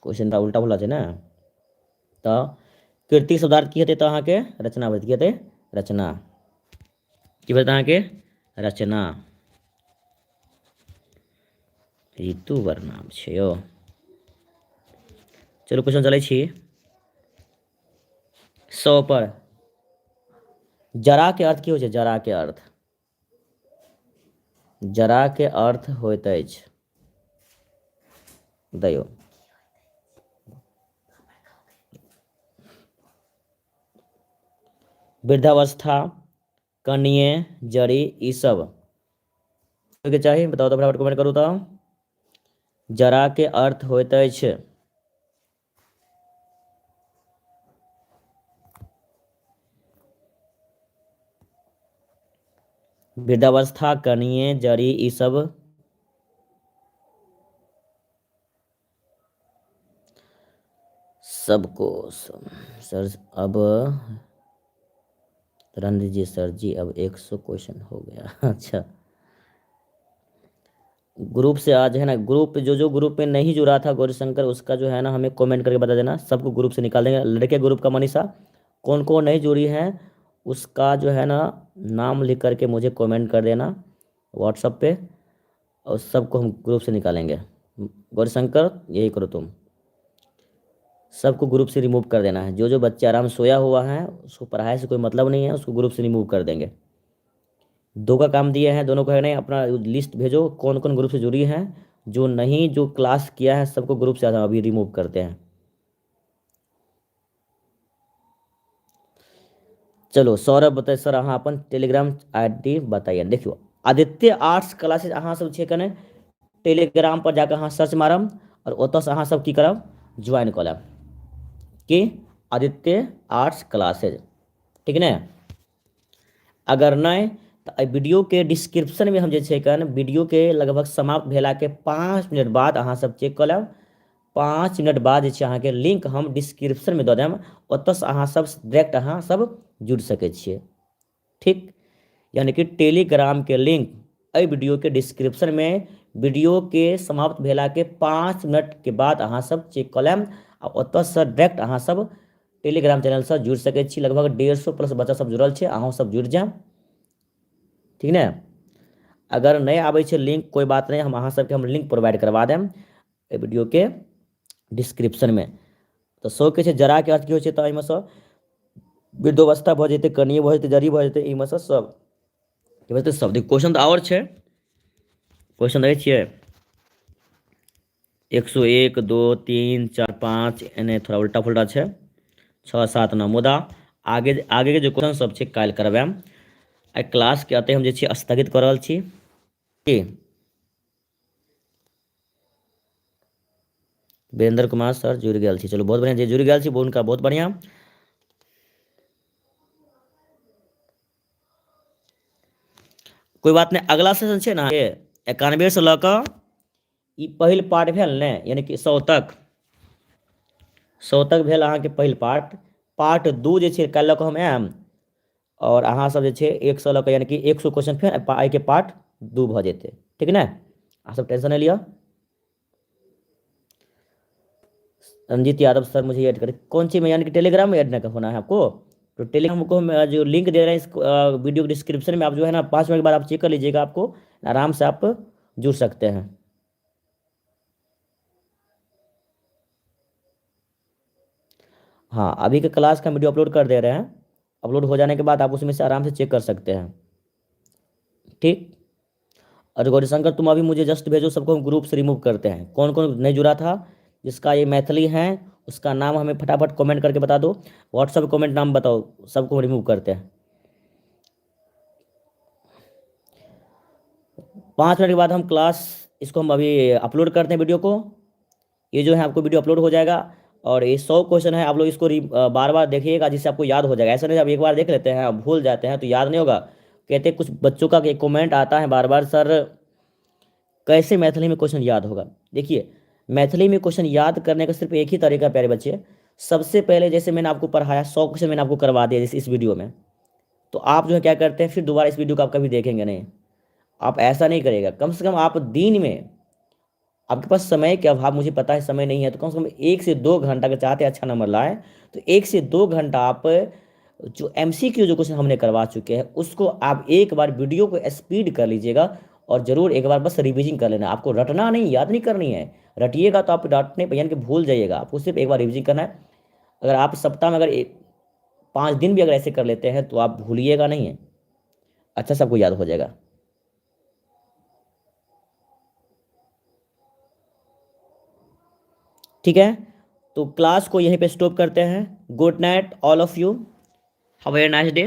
क्वेश्चन तऽ उल्टा पुल्टा छै ने। तऽ कृति शब्दार्थ की हेतै? तऽ अहाँके रचना भेटत। की हेतै? रचना। की भेटत अहाँके? रचना। ऋतु वर्णाम छै यौ। चलू क्वेश्चन चलै छी 100 पर। जरा के अर्थ की होइ छै? जरा के अर्थ, जरा के अर्थ होइत अछि दैयो। वृद्धावस्था, कनिये, जड़ी, ई सब होइके चाही। बताउ तऽ फटाफट कमेंट करू तऽ। जरा के अर्थ होइत अछि वृद्धावस्था, कनिये, जड़ी, ई सब। सबको सर अब रहने दीजिए सर जी, अब 100 क्वेश्चन हो गया। अच्छा, ग्रुप से आज है ना, ग्रुप जो जो ग्रुप में नहीं जुड़ा था गौरीशंकर, उसका जो है ना हमें कमेंट करके बता देना, सबको ग्रुप से निकाल देंगे। लड़के ग्रुप का मनीषा कौन कौन नहीं जुड़ी है उसका जो है ना नाम लिख करके मुझे कमेंट कर देना व्हाट्सएप पे, और सबको हम ग्रुप से निकालेंगे। गौरीशंकर यही करो तुम, सबको ग्रुप से रिमूव कर देना है। जो जो बच्चे आराम सोया हुआ है उसको पढ़ाई से कोई मतलब नहीं है, उसको ग्रुप से रिमूव कर देंगे। दो का काम दिए हैं, दोनों को है नहीं, अपना लिस्ट भेजो कौन कौन ग्रुप से जुड़ी हैं, जो नहीं जो क्लास किया है सबको ग्रुप से अभी रिमूव करते हैं। चलो सौरभ बताए सर अहाँ अपन टेलीग्राम I D बताइए। देखियौ आदित्य आर्ट्स क्लासेज अहाँ सब छै कने टेलीग्राम पर जाकर अहाँ सर्च मारब और ओतऽसँ अहाँ सब की करब ज्वाइन कऽ लेब की आदित्य आर्ट्स क्लासेज, ठीक ने। अगर नहि तऽ एहि वीडियोके डिस्क्रिप्शनमे हम जे छै कन वीडियोके लगभग समाप्त भेलाके 5 मिनट बाद अहाँ सब चेक कऽ लेब। 5 मिनट बाद जे छै अहाँके लिंक हम डिस्क्रिप्शनमे दऽ देब, ओतऽसँ अहाँ सब डायरेक्ट अहाँ सब जुड़ि सकै छियै, ठीक। यानी कि टेलीग्रामके लिंक एहि वीडियोके डिस्क्रिप्शनमे वीडियोके समाप्त भेलाके 5 मिनटके बाद अहाँ सब चेक कऽ लेब आ ओतऽसँ डायरेक्ट अहाँ सब टेलीग्राम चैनलसँ जुड़ि सकै छी। लगभग 150 प्लस बच्चा सब जुड़ल छै, अहूँ सब जुड़ि जायब, ठीक ने। अगर नहि आबै छै लिंक कोइ बात नहि, हम अहाँ सबके हम लिंक प्रोवाइड करवा देब एहि वीडियोके डिस्क्रिप्शनमे। तऽ सौ के छै जराके अर्थ की होइ छै, तऽ एहिमे सँ वृद्धोवस्था भऽ जेतै, कनिए भऽ जेतै, जड़ी भऽ जेतै, एहिमे सँ सब की भऽ जेतै सब। देखियौ क्वेश्चन तऽ आओर छै, क्वेश्चन देखै छियै 101 2 3 4 5 एने थोड़ा उल्टा फुल्टा छै 6 7 9, मुदा आगे आगेके जे क्वेश्चन सब छै काल्हि करबायब। एहि क्लासके एतहि हम जे छै स्थगित कऽ रहल छी। की वीरेंद्र कुमार सर जुड़ि गेल छी, चलू बहुत बढ़िआँ, जे जुड़ि गेल छी हुनका बहुत बढ़िआँ। कोइ बात नहि, अगला सेशन छै ने 91 से लऽ कऽ ई पहिल पार्ट भेल ने, यानी कि 100 तक, 100 तक भेल अहाँके पहिल पार्ट। पार्ट 2 जे छै काल्हि लऽ कऽ हम आयब और अहाँ सब जे छै 100 लऽ कऽ यानी कि 100 क्वेश्चन फेर एहिके पार्ट 2 भऽ जेतै, ठीक ने। अहाँ सब टेंशन नहि लिअ। रंजीत यादव सर मुझे ऐड कर कौन चीज में, यानी कि टेलीग्राम में ऐड नहीं होना है आपको, तो टेलीग्राम को हम जो लिंक दे रहे हैं इस वीडियो के डिस्क्रिप्शन में, आप जो है ना 5 मिनट के बाद आप चेक कर लीजिएगा, आपको आराम से आप जुड़ सकते हैं। हाँ अभी के क्लास का वीडियो अपलोड कर दे रहे हैं, अपलोड हो जाने के बाद आप उसमें से आराम से चेक कर सकते हैं, ठीक। और गौरीशंकर तुम अभी मुझे जस्ट भेजो, सबको हम ग्रुप से रिमूव करते हैं। कौन कौन नहीं जुड़ा था, जिसका ये मैथिली है उसका नाम हमें फटाफट कमेंट करके बता दो, व्हाट्सएप कमेंट नाम बताओ, सबको रिमूव करते हैं। 5 मिनट के बाद हम क्लास इसको हम अभी अपलोड करते हैं वीडियो को, ये जो है आपको वीडियो अपलोड हो जाएगा। और ये 100 क्वेश्चन है, आप लोग इसको बार बार देखिएगा जिससे आपको याद हो जाएगा। ऐसा नहीं आप एक बार देख लेते हैं और भूल जाते हैं तो याद नहीं होगा। कहते कुछ बच्चों का एक कमेंट आता है बार बार, सर कैसे मैथिली में क्वेश्चन याद होगा। देखिए मैथिली में क्वेश्चन याद करने का सिर्फ एक ही तरीका प्यारे बच्चे, सबसे पहले जैसे मैंने आपको पढ़ाया 100 क्वेश्चन मैंने आपको करवा दिया जैसे इस वीडियो में, तो आप जो है क्या करते हैं फिर दोबारा इस वीडियो को आप कभी देखेंगे नहीं। आप ऐसा नहीं करेगा, कम से कम आप दिन में, आपके पास समय के अभाव मुझे पता है समय नहीं है, तो कम से कम 1 से 2 घंटा अगर चाहते हैं अच्छा नंबर लाए तो 1 से 2 घंटा आप जो MCQ जो क्वेश्चन हमने करवा चुके हैं उसको आप एक बार वीडियो को स्पीड कर लीजिएगा और ज़रूर एक बार बस रिविजन कर लेना। आपको रटना नहीं, याद नहीं करनी है, रटिएगा तो आप रटने पर यानी कि भूल जाइएगा, आपको सिर्फ एक बार रिविजन करना है। अगर आप सप्ताह में अगर 5 दिन भी अगर ऐसे कर लेते हैं तो आप भूलिएगा नहीं है, अच्छा सबको याद हो जाएगा। ठीक है, तो क्लास को यहीं पे स्टॉप करते हैं। Good night all of you, have a nice day.